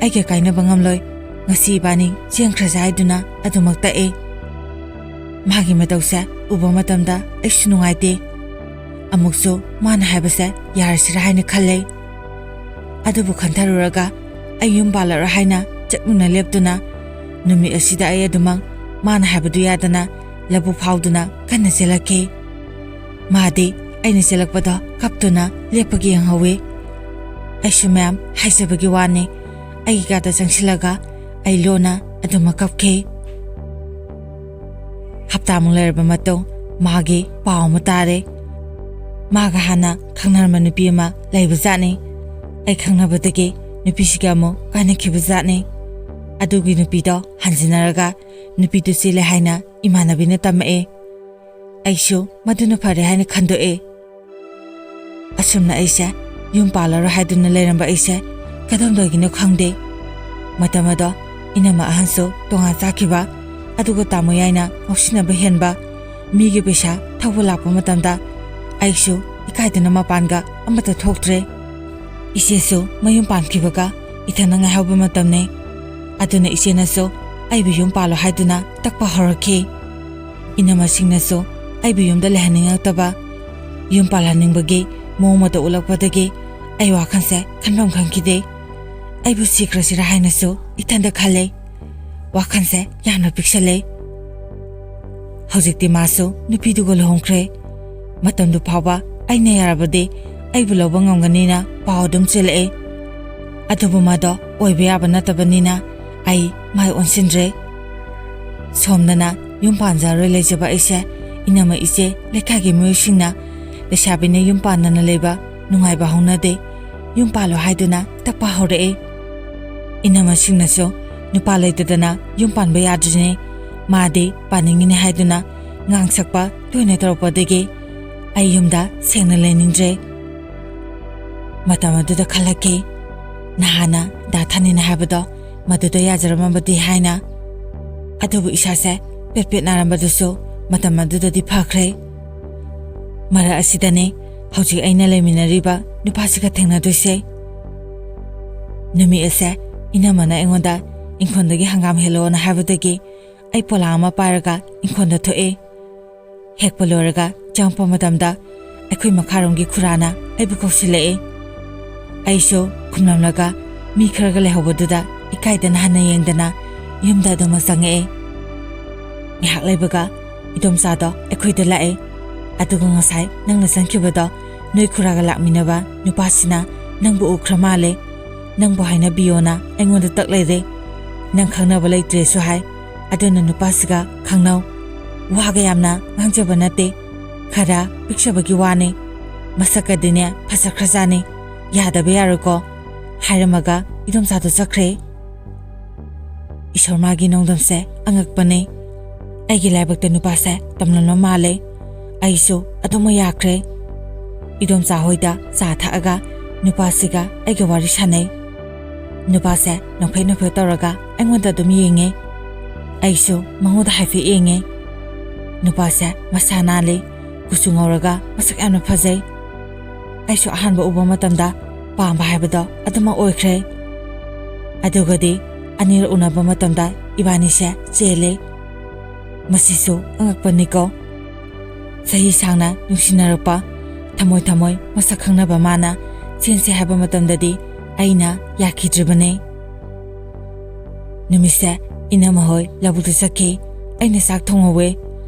ꯑꯩꯒ ꯀꯥꯏꯅꯕ ꯉꯝꯂꯣꯏ, ꯉꯁꯤ ꯏꯕꯥꯅꯤ ꯆꯦꯟꯈ꯭ꯔꯁꯦ ꯍꯥꯏꯗꯨꯅ ꯑꯗꯨꯃꯛ ꯇꯛꯏ꯫ ꯃꯥꯒꯤ ꯃꯇꯧꯁꯦ ꯎꯕ ꯃꯇꯝꯗ ꯑꯩꯁꯨ ꯅꯨꯡꯉꯥꯏꯇꯦ꯫ ꯑꯃꯨꯛꯁꯨ ꯃꯥꯅ ꯍꯥꯏꯕꯁꯦ ꯌꯥꯔꯁꯤꯔꯥ ꯍꯥꯏꯅ ꯈꯜꯂꯦ꯫ ꯑꯗꯨꯕꯨ ꯈꯟꯊꯔꯨꯔꯒ ꯑꯩ ꯌꯨꯝ ꯄꯥꯜꯂꯔꯣꯏ ꯍꯥꯏꯅ ꯆꯠꯃꯤꯟꯅ ꯂꯦꯞꯇꯨꯅ ꯅꯨꯃꯤꯠ ꯑꯁꯤꯗ ꯑꯩ ꯑꯗꯨꯃꯛ ꯃꯥꯅ ꯍꯥꯏꯕꯗꯨ ꯌꯥꯗꯅ ꯂꯧꯕꯨꯛ ꯐꯥꯎꯗꯨꯅ ꯀꯟꯅ ꯆꯦꯜꯂꯛꯈꯤ꯫ ꯃꯥꯗꯤ ꯑꯩꯅ ꯆꯦꯜꯂꯛꯄꯗꯣ ꯀꯞꯇꯨꯅ ꯂꯦꯞꯄꯒ ꯌꯦꯡꯍꯧꯋꯤ꯫ ꯑꯩꯁꯨ ꯃꯌꯥꯝ ꯍꯥꯏꯖꯕꯒꯤ ꯋꯥꯅꯤ, ꯑꯩꯒꯤ ꯀꯥꯗ ꯆꯪꯁꯤꯜꯂꯒ ꯑꯩ ꯂꯣꯟꯅ ꯑꯗꯨꯃꯛ ꯀꯞꯈꯤ꯫ ꯍꯞꯇꯥꯃꯨꯛ ꯂꯩꯔꯕ ꯃꯇꯨꯡ ꯃꯥꯒꯤ ꯄꯥꯎ ꯑꯃ ꯇꯥꯔꯦ꯫ ꯃꯥꯒ ꯍꯥꯟꯅ ꯈꯪꯅꯔꯝꯕ ꯅꯨꯄꯤ ꯑꯃ ꯂꯩꯕꯖꯥꯠꯅꯤ꯫ ꯑꯩ ꯈꯪꯅꯕꯗꯒꯤ ꯅꯨꯄꯤꯁꯤꯒ ꯑꯃꯨꯛ ꯀꯥꯏꯅꯈꯤꯕꯖꯥꯠꯅꯤ꯫ ꯑꯗꯨꯒꯤ ꯅꯨꯄꯤꯗꯣ ꯍꯟꯖꯤꯟꯅꯔꯒ ꯅꯨꯄꯤꯗꯨ ꯆꯦꯜꯂꯦ ꯍꯥꯏꯅ ꯏꯃꯥꯟꯅꯕꯤꯅ ꯇꯝꯃꯛꯑꯦ꯫ ꯑꯩꯁꯨ ꯃꯗꯨꯅ ꯐꯔꯦ ꯍꯥꯏꯅ ꯈꯟꯗꯣꯛꯑꯦ꯫ ꯑꯁꯨꯝꯅ ꯑꯩꯁꯦ ꯌꯨꯝ ꯄꯥꯜꯂꯔꯣꯏ ꯍꯥꯏꯗꯨꯅ ꯂꯩꯔꯝꯕ ꯑꯩꯁꯦ ꯀꯗꯣꯝꯗꯒꯤꯅꯣ ꯈꯪꯗꯦ꯫ ꯃꯇꯝ ꯑꯗꯣ ꯏꯅꯝꯃ ꯑꯍꯟꯁꯨ ꯇꯣꯉꯥꯟ ꯆꯥꯈꯤꯕ, ꯑꯗꯨꯒ ꯇꯥꯃꯣ ꯌꯥꯏꯅ ꯉꯥꯎꯁꯤꯟꯅꯕ ꯍꯦꯟꯕ, ꯃꯤꯒꯤ ꯄꯩꯁꯥ ꯊꯧꯕ ꯂꯥꯛꯄ ꯃꯇꯝꯗ ꯑꯩꯁꯨ ꯏꯀꯥꯏꯗꯅ ꯃꯄꯥꯟꯒ ꯑꯃꯠꯇ ꯊꯣꯛꯇ꯭ꯔꯦ꯫ ꯏꯆꯦꯁꯨ ꯃꯌꯨꯝ ꯄꯥꯟꯈꯤꯕꯒ ꯏꯊꯟꯗ ꯉꯥꯏꯍꯧꯕ ꯃꯇꯝꯅꯤ꯫ ꯑꯗꯨꯅ ꯏꯆꯦꯅꯁꯨ ꯑꯩꯕꯨ ꯌꯨꯝ ꯄꯥꯜꯂꯣ ꯍꯥꯏꯗꯨꯅ ꯇꯛꯄ ꯍꯧꯔꯛꯈꯤ꯫ ꯏꯅꯝꯃꯁꯤꯡꯅꯁꯨ ꯑꯩꯕꯨ ꯌꯨꯝꯗ ꯂꯩꯍꯟꯅꯤꯡꯉꯛꯇꯕ, ꯌꯨꯝ ꯄꯥꯜꯍꯟꯅꯤꯡꯕꯒꯤ ꯃꯑꯣꯡ ꯃꯇꯧ ꯎꯠꯂꯛꯄꯗꯒꯤ ꯑꯩ ꯋꯥꯈꯜꯁꯦ ꯈꯟꯐꯝ ꯈꯪꯈꯤꯗꯦ꯫ ꯑꯩꯕꯨ ꯁꯤꯈ꯭ꯔꯁꯤꯔꯥ ꯍꯥꯏꯅꯁꯨ ꯏꯊꯟꯗ ꯈꯜꯂꯦ꯫ ꯋꯥꯈꯜꯁꯦ ꯌꯥꯝꯅ ꯄꯤꯛꯁꯜꯂꯦ꯫ ꯍꯧꯖꯤꯛꯇꯤ ꯃꯥꯁꯨ ꯅꯨꯄꯤꯗꯨꯒ ꯂꯨꯍꯣꯡꯈ꯭ꯔꯦ꯫ ꯃꯇꯝꯗꯨ ꯐꯥꯎꯕ ꯑꯩꯅ ꯌꯥꯔꯕꯗꯤ ꯑꯩꯕꯨ ꯂꯧꯕ ꯉꯝꯒꯅꯤꯅ ꯄꯥꯎ ꯑꯗꯨꯝ ꯆꯦꯜꯂꯛꯑꯦ꯫ ꯑꯗꯨꯕꯨ ꯃꯗꯣ ꯑꯣꯏꯕ ꯌꯥꯕ ꯅꯠꯇꯕꯅꯤꯅ ꯑꯩ ꯃꯥꯏ ꯑꯣꯟꯁꯤꯟꯗ꯭ꯔꯦ꯫ ꯁꯣꯝꯗꯅ ꯌꯨꯝ ꯄꯥꯟꯖꯔꯣꯏ ꯂꯩꯖꯕ ꯑꯩꯁꯦ ꯏꯅꯝꯃ ꯏꯆꯦ ꯂꯩꯀꯥꯏꯒꯤ ꯃꯤꯑꯣꯏꯁꯤꯡꯅ ꯂꯩꯁꯥꯕꯤꯅ ꯌꯨꯝ ꯄꯥꯟꯗꯅ ꯂꯩꯕ ꯅꯨꯡꯉꯥꯏꯕ ꯍꯧꯅꯗꯦ, ꯌꯨꯝ ꯄꯥꯜꯂꯣ ꯍꯥꯏꯗꯨꯅ ꯇꯛꯄ ꯍꯧꯔꯛꯑꯦ꯫ ꯏꯅꯝꯃꯁꯤꯡꯅꯁꯨ ꯅꯨꯄꯥ ꯂꯩꯇꯗꯅ ꯌꯨꯝ ꯄꯥꯟꯕ ꯌꯥꯗ꯭ꯔꯤꯅꯦ, ꯃꯥꯗꯤ ꯄꯥꯅꯤꯡꯉꯤꯅꯦ ꯍꯥꯏꯗꯨꯅ ꯉꯥꯡꯁꯛꯄ ꯇꯣꯏꯅ ꯇꯧꯔꯛꯄꯗꯒꯤ ꯑꯩ ꯌꯨꯝꯗ ꯁꯦꯡꯅ ꯂꯩꯅꯤꯡꯗ꯭ꯔꯦ꯫ ꯃꯇꯝ ꯑꯗꯨꯗ ꯈꯜꯂꯛꯈꯤ, ꯅꯍꯥꯟꯅ ꯗꯥ ꯊꯥꯅꯤꯅ ꯍꯥꯏꯕꯗꯣ ꯃꯗꯨꯗ ꯌꯥꯖꯔꯝꯃꯕꯗꯤ ꯍꯥꯏꯅ꯫ ꯑꯗꯨꯕꯨ ꯏꯁꯥꯁꯦ ꯄꯦꯠ ꯄꯦꯠ ꯅꯥꯔꯝꯕꯗꯨꯁꯨ ꯃꯇꯝ ꯑꯗꯨꯗꯗꯤ ꯐꯈ꯭ꯔꯦ꯫ ꯃꯔꯛ ꯑꯁꯤꯗꯅꯦ ꯍꯧꯖꯤꯛ ꯑꯩꯅ ꯂꯩꯃꯤꯟꯅꯔꯤꯕ ꯅꯨꯄꯥꯁꯤꯒ ꯊꯦꯡꯅꯗꯣꯏꯁꯦ꯫ ꯅꯨꯃꯤꯠ ꯑꯁꯦ ꯏꯅꯝꯃꯅ ꯑꯩꯉꯣꯟꯗ ꯏꯪꯈꯣꯜꯗꯒꯤ ꯍꯪꯒꯥꯝ ꯍꯦꯜꯂꯛꯑꯣꯅ ꯍꯥꯏꯕꯗꯒꯤ ꯑꯩ ꯄꯣꯂꯥꯡ ꯑꯃ ꯄꯥꯏꯔꯒ ꯏꯪꯈꯣꯜꯗ ꯊꯣꯛꯑꯦ꯫ ꯍꯦꯛꯄ ꯂꯣꯏꯔꯒ ꯆꯪꯉꯛꯄ ꯃꯇꯝꯗ ꯑꯩꯈꯣꯏ ꯃꯈꯥꯔꯣꯝꯒꯤ ꯈꯨꯔꯥꯅ ꯑꯩꯕꯨ ꯀꯧꯁꯤꯜꯂꯛꯑꯦ꯫ ꯑꯩꯁꯨ ꯈꯨꯝꯂꯝꯂꯒ ꯃꯤ ꯈꯔꯒ ꯂꯩꯍꯧꯕꯗꯨꯗ ꯏꯀꯥꯏꯗꯅ ꯍꯟꯅ ꯌꯦꯡꯗꯅ ꯌꯨꯝꯗ ꯑꯗꯨꯃꯛ ꯆꯪꯉꯛꯑꯦ꯫ ꯉꯥꯏꯍꯥꯛ ꯂꯩꯕꯒ ꯏꯗꯣꯝꯆꯥꯗꯣ ꯑꯩꯈꯣꯏꯗ ꯂꯥꯛꯑꯦ꯫ ꯑꯗꯨꯒ ꯉꯁꯥꯏ ꯅꯪꯅ ꯆꯪꯈꯤꯕꯗꯣ ꯅꯣꯏ ꯈꯨꯔꯥꯒ ꯂꯥꯛꯃꯤꯟꯅꯕ ꯅꯨꯄꯥꯁꯤꯅ ꯅꯪꯕꯨ ꯎꯈ꯭ꯔ ꯃꯥꯜꯂꯦ꯫ ꯅꯪꯕꯨ ꯍꯥꯏꯅꯕꯤꯌꯣꯅ ꯑꯩꯉꯣꯟꯗ ꯇꯛ ꯂꯩꯔꯦ꯫ ꯅꯪ ꯈꯪꯅꯕ ꯂꯩꯇ꯭ꯔꯦꯁꯨ ꯍꯥꯏ꯫ ꯑꯗꯨꯅ ꯅꯨꯄꯥꯁꯤꯒ ꯈꯪꯅꯧ꯫ ꯋꯥꯒ ꯌꯥꯝꯅ ꯉꯥꯡꯖꯕ ꯅꯠꯇꯦ꯫ ꯈꯔ ꯄꯤꯛꯆꯕꯒꯤ ꯋꯥꯅꯤ꯫ ꯃꯁꯛꯀꯗꯤꯅꯦ ꯐꯖꯈ꯭ꯔꯖꯥꯠꯅꯤ꯫ ꯌꯥꯗꯕ ꯌꯥꯔꯣꯏꯀꯣ꯫ ꯍꯥꯏꯔꯝꯃꯒ ꯏꯗꯣꯝꯆꯥꯗꯣ ꯆꯠꯈ꯭ꯔꯦ꯫ ꯏꯁꯣꯔ ꯃꯥꯒꯤ ꯅꯣꯡꯗꯝꯁꯦ ꯑꯉꯛꯄꯅꯤ꯫ ꯑꯩꯒꯤ ꯂꯥꯏꯕꯛꯇ ꯅꯨꯄꯥꯁꯦ ꯇꯝꯂꯝꯕ ꯃꯥꯜꯂꯦ꯫ ꯑꯩꯁꯨ ꯑꯗꯨꯃꯛ ꯌꯥꯈ꯭ꯔꯦ꯫ ꯏꯗꯣꯝꯆꯥ ꯍꯣꯏꯗ ꯆꯥ ꯊꯛꯑꯒ ꯅꯨꯄꯥꯁꯤꯒ ꯑꯩꯒ ꯋꯥꯔꯤ ꯁꯥꯟꯅꯩ꯫ ꯅꯨꯄꯥꯁꯦ ꯅꯣꯛꯐꯦꯠ ꯅꯣꯛꯐꯦꯠ ꯇꯧꯔꯒ ꯑꯩꯉꯣꯟꯗ ꯑꯗꯨꯝ ꯌꯦꯡꯉꯦ꯫ ꯑꯩꯁꯨ ꯃꯉꯣꯟꯗ ꯍꯥꯏꯐꯦꯠ ꯌꯦꯡꯉꯦ꯫ ꯅꯨꯄꯥꯁꯦ ꯃꯁꯥ ꯅꯥꯜꯂꯤ, ꯀꯨꯆꯨ ꯉꯧꯔꯒ ꯃꯁꯛ ꯌꯥꯝꯅ ꯐꯖꯩ꯫ ꯑꯩꯁꯨ ꯑꯍꯥꯟꯕ ꯎꯕ ꯃꯇꯝꯗ ꯄꯥꯝꯕ ꯍꯥꯏꯕꯗꯣ ꯑꯗꯨꯃꯛ ꯑꯣꯏꯈ꯭ꯔꯦ꯫ ꯑꯗꯨꯒꯗꯤ ꯑꯅꯤꯔꯛ ꯎꯅꯕ ꯃꯇꯝꯗ ꯏꯕꯥꯅꯤꯁꯦ ꯆꯦꯜꯂꯦ꯫ ꯃꯁꯤꯁꯨ ꯑꯉꯛꯄꯅꯤꯀꯣ꯫ ꯆꯍꯤ ꯁꯥꯡꯅ ꯅꯨꯡꯁꯤꯅꯔꯛꯄ, ꯊꯃꯣꯏ ꯊꯃꯣꯏ ꯃꯁꯛ ꯈꯪꯅꯕ ꯃꯥꯅ ꯆꯦꯟꯁꯦ ꯍꯥꯏꯕ ꯃꯇꯝꯗꯗꯤ ꯑꯩꯅ ꯌꯥꯈꯤꯗ꯭ꯔꯤꯕꯅꯤ꯫ ꯅꯨꯃꯤꯠꯁꯦ ꯏꯅꯝꯃ ꯍꯣꯏ ꯂꯧꯕꯨꯛꯇ ꯆꯠꯈꯤ꯫ ꯑꯩꯅ ꯆꯥꯛ ꯊꯣꯡꯍꯧꯋꯦ꯫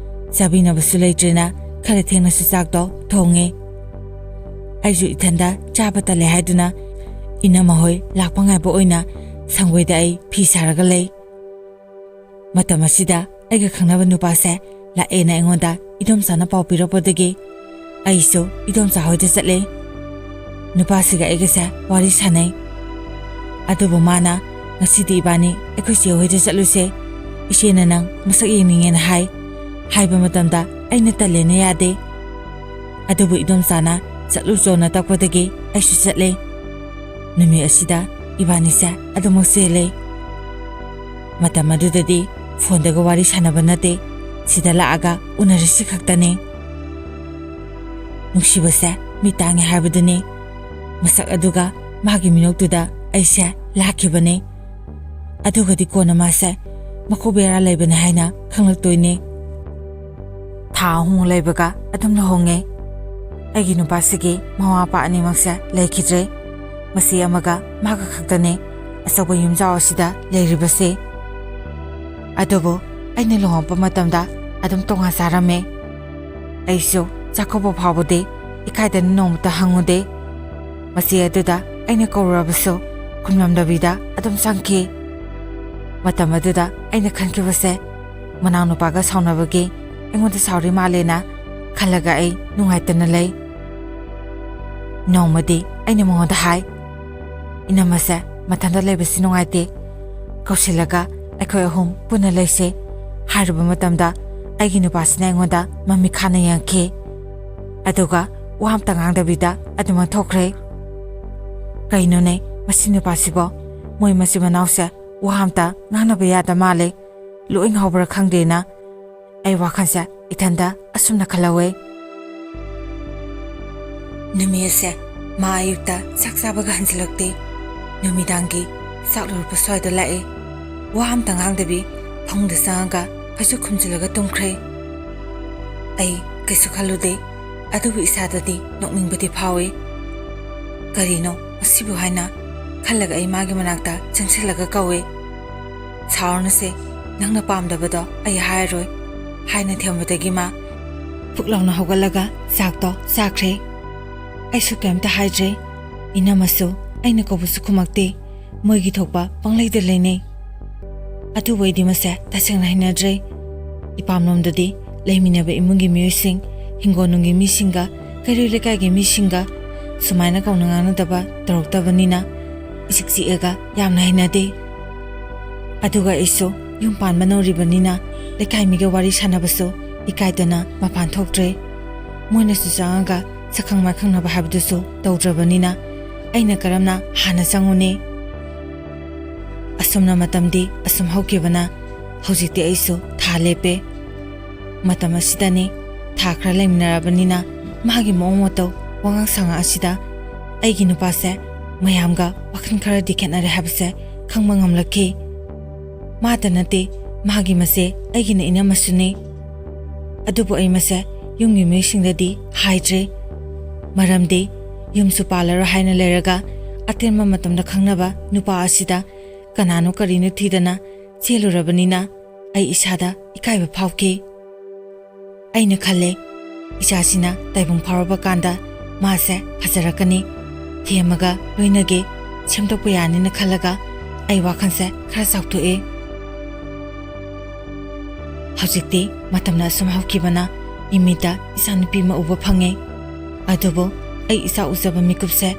ꯆꯥꯕꯤꯅꯕꯁꯨ ꯂꯩꯇ꯭ꯔꯦꯅ ꯈꯔ ꯊꯦꯡꯅꯁꯨ ꯆꯥꯛꯇꯣ ꯊꯣꯡꯉꯦ꯫ ꯑꯩꯁꯨ ꯏꯊꯟꯗ ꯆꯥꯕ ꯇꯜꯂꯦ ꯍꯥꯏꯗꯨꯅ ꯏꯅꯝꯃ ꯍꯣꯏ ꯂꯥꯛꯄ ꯉꯥꯏꯕ ꯑꯣꯏꯅ ꯁꯪꯒꯣꯏꯗ ꯑꯩ ꯐꯤ ꯁꯥꯔꯒ ꯂꯩ꯫ ꯃꯇꯝ ꯑꯁꯤꯗ ꯑꯩꯒ ꯈꯪꯅꯕ ꯅꯨꯄꯥꯁꯦ ꯂꯥꯛꯑꯦꯅ ꯑꯩꯉꯣꯟꯗ ꯏꯗꯣꯝꯆꯥꯅ ꯄꯥꯎ ꯄꯤꯔꯛꯄꯗꯒꯤ ꯑꯩꯁꯨ ꯏꯗꯣꯝꯆꯥ ꯍꯣꯏꯗ ꯆꯠꯂꯦ꯫ ꯅꯨꯄꯥꯁꯤꯒ ꯑꯩꯒꯁꯦ ꯋꯥꯔꯤ ꯁꯥꯟꯅꯩ꯫ ꯑꯗꯨꯕꯨ ꯃꯥꯅ, "ꯉꯁꯤꯗꯤ ꯏꯕꯥꯅꯤ ꯑꯩꯈꯣꯏ ꯆꯦ ꯍꯣꯏꯗ ꯆꯠꯂꯨꯁꯦ, ꯏꯆꯦꯅ ꯅꯪ ꯃꯁꯛ ꯌꯦꯡꯅꯤꯡꯉꯦꯅ ꯍꯥꯏ" ꯍꯥꯏꯕ ꯃꯇꯝꯗ ꯑꯩꯅ ꯇꯜꯂꯦꯅ ꯌꯥꯗꯦ꯫ ꯑꯗꯨꯕꯨ ꯏꯗꯣꯝꯆꯥꯅ ꯆꯠꯂꯨ ꯆꯣꯅ ꯇꯛꯄꯗꯒꯤ ꯑꯩꯁꯨ ꯆꯠꯂꯦ꯫ ꯅꯨꯃꯤꯠ ꯑꯁꯤꯗ ꯏꯕꯥꯅꯤꯁꯦ ꯑꯗꯨꯃꯛ ꯆꯦꯜꯂꯦ꯫ ꯃꯇꯝ ꯑꯗꯨꯗꯗꯤ ꯐꯣꯟꯗꯒ ꯋꯥꯔꯤ ꯁꯥꯟꯅꯕ ꯅꯠꯇꯦ, ꯁꯤꯗ ꯂꯥꯛꯑꯒ ꯎꯅꯔꯤꯁꯤ ꯈꯛꯇꯅꯤ꯫ ꯅꯨꯡꯁꯤꯕꯁꯦ ꯃꯤꯠ ꯇꯥꯡꯉꯦ ꯍꯥꯏꯕꯗꯨꯅꯤ꯫ ꯃꯁꯛ ꯑꯗꯨꯒ ꯃꯥꯒꯤ ꯃꯤꯅꯣꯛꯇꯨꯗ ꯑꯩꯁꯦ ꯂꯥꯛꯈꯤꯕꯅꯤ꯫ ꯑꯗꯨꯒꯗꯤ ꯀꯣꯟꯅ ꯃꯥꯁꯦ ꯃꯀꯣꯛ ꯕꯦꯔꯥ ꯂꯩꯕꯅꯤ ꯍꯥꯏꯅ ꯈꯪꯂꯛꯇꯣꯏꯅꯤ꯫ ꯊꯥ ꯑꯍꯨꯝ ꯂꯩꯕꯒ ꯑꯗꯨꯝ ꯂꯨꯍꯣꯡꯉꯦ꯫ ꯑꯩꯒꯤ ꯅꯨꯄꯥꯁꯤꯒꯤ ꯃꯃꯥ ꯃꯄꯥ ꯑꯅꯤꯃꯛꯁꯦ ꯂꯩꯈꯤꯗ꯭ꯔꯦ꯫ ꯃꯆꯦ ꯑꯃꯒ ꯃꯥꯒ ꯈꯛꯇꯅꯦ ꯑꯆꯧꯕ ꯌꯨꯝꯖꯥꯎ ꯑꯁꯤꯗ ꯂꯩꯔꯤꯕꯁꯦ꯫ ꯑꯗꯨꯕꯨ ꯑꯩꯅ ꯂꯨꯍꯣꯡꯉꯛꯄ ꯃꯇꯝꯗ ꯑꯗꯨꯝ ꯇꯣꯉꯥꯟ ꯆꯥꯔꯝꯃꯦ꯫ ꯑꯩꯁꯨ ꯆꯥꯛꯀꯧꯕ ꯐꯥꯎꯕꯗꯤ ꯏꯀꯥꯏꯗꯅ ꯅꯣꯡꯃꯇ ꯍꯪꯉꯨꯗꯦ꯫ ꯃꯆꯦ ꯑꯗꯨꯗ ꯑꯩꯅ ꯀꯧꯔꯨꯔꯕꯁꯨ ꯈꯨꯝꯂꯝꯗꯕꯤꯗ ꯑꯗꯨꯝ ꯆꯪꯈꯤ꯫ ꯃꯇꯝ ꯑꯗꯨꯗ ꯑꯩꯅ ꯈꯟꯈꯤꯕꯁꯦ, ꯃꯅꯥꯎꯅꯨꯄꯥꯒ ꯁꯥꯎꯅꯕꯒꯤ ꯑꯩꯉꯣꯟꯗ ꯁꯥꯎꯔꯤ ꯃꯥꯜꯂꯦꯅ ꯈꯜꯂꯒ ꯑꯩ ꯅꯨꯡꯉꯥꯏꯇꯅ ꯂꯩ꯫ ꯅꯣꯡꯃꯗꯤ ꯑꯩꯅ ꯃꯉꯣꯟꯗ ꯍꯥꯏ, "ꯏꯅꯝꯃꯁꯦ ꯃꯊꯟꯇ ꯂꯩꯕꯁꯤ ꯅꯨꯡꯉꯥꯏꯇꯦ, ꯀꯧꯁꯤꯜꯂꯒ ꯑꯩꯈꯣꯏ ꯑꯍꯨꯝ ꯄꯨꯟꯅ ꯂꯩꯁꯦ" ꯍꯥꯏꯔꯨꯕ ꯃꯇꯝꯗ ꯑꯩꯒꯤ ꯅꯨꯄꯥꯁꯤꯅ ꯑꯩꯉꯣꯟꯗ ꯃꯃꯤꯠ ꯈꯥꯅ ꯌꯦꯡꯈꯤ꯫ ꯑꯗꯨꯒ ꯋꯥ ꯑꯝꯇ ꯉꯥꯡꯗꯕꯤꯗ ꯑꯗꯨꯃꯛ ꯊꯣꯛꯈ꯭ꯔꯦ꯫ ꯀꯩꯅꯣꯅꯦ ꯃꯁꯤ ꯅꯨꯄꯥꯁꯤꯕꯣ? ꯃꯣꯏ ꯃꯆꯤꯟ ꯃꯅꯥꯎꯁꯦ ꯋꯥ ꯑꯝꯇ ꯉꯥꯡꯅꯕ ꯌꯥꯗ ꯃꯥꯜꯂꯦ꯫ ꯂꯣꯏ ꯉꯥꯎꯕ꯭ꯔꯥ ꯈꯪꯗꯦꯅ ꯑꯩ ꯋꯥꯈꯜꯁꯦ ꯏꯊꯟꯗ ꯑꯁꯨꯝꯅ ꯈꯜꯍꯧꯋꯦ꯫ ꯅꯨꯃꯤꯠ ꯑꯁꯦ ꯃꯥ ꯑꯌꯨꯛꯇ ꯆꯥꯛ ꯆꯥꯕꯒ ꯍꯟꯖꯤꯜꯂꯛꯇꯦ꯫ ꯅꯨꯃꯤꯗꯥꯡꯒꯤ ꯆꯥꯛ ꯂꯣꯏꯔꯛꯄ ꯁ꯭ꯋꯥꯏꯗ ꯂꯥꯛꯑꯦ꯫ ꯋꯥ ꯑꯝꯇ ꯉꯥꯡꯗꯕꯤ ꯐꯃꯨꯡꯗ ꯆꯪꯉꯒ ꯐꯩꯖꯨꯞ ꯈꯨꯝꯖꯤꯜꯂꯒ ꯇꯨꯝꯈ꯭ꯔꯦ꯫ ꯑꯩ ꯀꯩꯁꯨ ꯈꯜꯂꯨꯗꯦ, ꯑꯗꯨꯕꯨ ꯏꯁꯥꯗꯗꯤ ꯅꯣꯛꯅꯤꯡꯕꯗꯤ ꯐꯥꯎꯏ꯫ "ꯀꯔꯤꯅꯣ ꯑꯁꯤꯕꯨ?" ꯍꯥꯏꯅ ꯈꯜꯂꯒ ꯑꯩ ꯃꯥꯒꯤ ꯃꯅꯥꯛꯇ ꯆꯪꯁꯤꯜꯂꯒ ꯀꯧꯋꯦ꯫ "ꯁꯥꯎꯔꯅꯨꯁꯦ, ꯅꯪꯅ ꯄꯥꯝꯗꯕꯗꯣ ꯑꯩ ꯍꯥꯏꯔꯣꯏ" ꯍꯥꯏꯅ ꯊꯦꯝꯕꯗꯒꯤ ꯃꯥ ꯐꯨꯛ ꯂꯥꯎꯅ ꯍꯧꯒꯠꯂꯒ ꯆꯥꯛꯇꯣ ꯆꯥꯈ꯭ꯔꯦ꯫ ꯑꯩꯁꯨ ꯀꯩꯝꯇ ꯍꯥꯏꯗ꯭ꯔꯦ꯫ ꯏꯅꯝꯃꯁꯨ ꯑꯩꯅ ꯀꯧꯕꯁꯨ ꯈꯨꯝꯃꯛꯇꯦ꯫ ꯃꯣꯏꯒꯤ ꯊꯣꯛꯄ ꯄꯪꯂꯩꯗ ꯂꯩꯅꯩ꯫ ꯑꯗꯨꯕꯨ ꯑꯩꯗꯤ ꯃꯁꯦ ꯇꯁꯦꯡꯅ ꯍꯩꯅꯗ꯭ꯔꯦ꯫ ꯏꯄꯥꯝꯂꯣꯝꯗꯗꯤ ꯂꯩꯃꯤꯟꯅꯕ ꯏꯃꯨꯡꯒꯤ ꯃꯤꯑꯣꯏꯁꯤꯡ, ꯍꯤꯡꯒꯣꯜꯅꯨꯡꯒꯤ ꯃꯤꯁꯤꯡꯒ, ꯀꯩꯔꯣꯏ ꯂꯩꯀꯥꯏꯒꯤ ꯃꯤꯁꯤꯡꯒ ꯁꯨꯃꯥꯏꯅ ꯀꯧꯅ ꯉꯥꯡꯅꯗꯕ ꯇꯧꯔꯛꯇꯕꯅꯤꯅ ꯏꯆꯤꯛ ꯆꯤꯛꯑꯒ ꯌꯥꯝꯅ ꯍꯩꯅꯗꯦ꯫ ꯑꯗꯨꯒ ꯑꯩꯁꯨ ꯌꯨꯝ ꯄꯥꯟꯕ ꯅꯧꯔꯤꯕꯅꯤꯅ ꯂꯩꯀꯥꯏ ꯃꯤꯒ ꯋꯥꯔꯤ ꯁꯥꯟꯅꯕꯁꯨ ꯏꯀꯥꯏꯗꯅ ꯃꯄꯥꯟ ꯊꯣꯛꯇ꯭ꯔꯦ꯫ ꯃꯣꯏꯅꯁꯨ ꯆꯪꯉꯒ ꯁꯛꯈꯪ ꯃꯥꯏꯈꯪꯅꯕ ꯍꯥꯏꯕꯗꯨꯁꯨ ꯇꯧꯗ꯭ꯔꯕꯅꯤꯅ ꯑꯩꯅ ꯀꯔꯝꯅ ꯍꯥꯟꯅ ꯆꯪꯉꯨꯅꯤ? ꯑꯁꯨꯝꯅ ꯃꯇꯝꯗꯤ ꯑꯁꯨꯝ ꯍꯧꯈꯤꯕꯅ ꯍꯧꯖꯤꯛꯇꯤ ꯑꯩꯁꯨ ꯊꯥ ꯂꯦꯞꯄꯦ꯫ ꯃꯇꯝ ꯑꯁꯤꯗꯅꯤ ꯊꯥ ꯈꯔ ꯂꯩꯃꯤꯟꯅꯔꯕꯅꯤꯅ ꯃꯥꯒꯤ ꯃꯑꯣꯡ ꯃꯇꯧ, ꯋꯥꯉꯥꯡ ꯁꯉꯥꯡ ꯑꯁꯤꯗ ꯑꯩꯒꯤ ꯅꯨꯄꯥꯁꯦ ꯃꯌꯥꯝꯒ ꯋꯥꯈꯜ ꯈꯔꯗꯤ ꯈꯦꯠꯅꯔꯦ ꯍꯥꯏꯕꯁꯦ ꯈꯪꯕ ꯉꯝꯂꯛꯈꯤ꯫ ꯃꯥꯇ ꯅꯠꯇꯦ, ꯃꯥꯒꯤ ꯃꯆꯦ ꯑꯩꯒꯤꯅ ꯏꯅꯝꯃꯁꯨꯅꯤ꯫ ꯑꯗꯨꯕꯨ ꯑꯩ ꯃꯁꯦ ꯌꯨꯝꯒꯤ ꯃꯤꯑꯣꯏꯁꯤꯡꯗꯗꯤ ꯍꯥꯏꯗ꯭ꯔꯦ꯫ ꯃꯔꯝꯗꯤ ꯌꯨꯝꯁꯨ ꯄꯥꯜꯂꯔꯣꯏ ꯍꯥꯏꯅ ꯂꯩꯔꯒ ꯑꯇꯦꯟꯕ ꯃꯇꯝꯗ ꯈꯪꯅꯕ ꯅꯨꯄꯥ ꯑꯁꯤꯗ ꯀꯅꯥꯅꯣ ꯀꯔꯤꯅꯣ ꯊꯤꯗꯅ ꯆꯦꯜꯂꯨꯔꯕꯅꯤꯅ ꯑꯩ ꯏꯁꯥꯗ ꯏꯀꯥꯏꯕ ꯐꯥꯎꯈꯤ꯫ ꯑꯩꯅ ꯈꯜꯂꯦ, ꯏꯆꯥꯁꯤꯅ ꯇꯥꯏꯕꯪ ꯐꯥꯎꯔꯕ ꯀꯥꯟꯗ ꯃꯥꯁꯦ ꯐꯖꯔꯛꯀꯅꯤ, ꯊꯦꯝꯃꯒ ꯂꯣꯏꯅꯒꯦ, ꯁꯦꯝꯗꯣꯛꯄ ꯌꯥꯅꯤꯅ ꯈꯜꯂꯒ ꯑꯩ ꯋꯥꯈꯜꯁꯦ ꯈꯔ ꯆꯥꯎꯊꯣꯛꯑꯦ꯫ ꯍꯧꯖꯤꯛꯇꯤ ꯃꯇꯝꯅ ꯑꯁꯨꯝ ꯍꯧꯈꯤꯕꯅ ꯏꯃꯤꯠꯇ ꯏꯆꯥꯅꯨꯄꯤ ꯑꯃ ꯎꯕ ꯐꯪꯉꯦ꯫ ꯑꯗꯨꯕꯨ ꯑꯩ ꯏꯆꯥ ꯎꯖꯕ ꯃꯤꯀꯨꯞꯁꯦ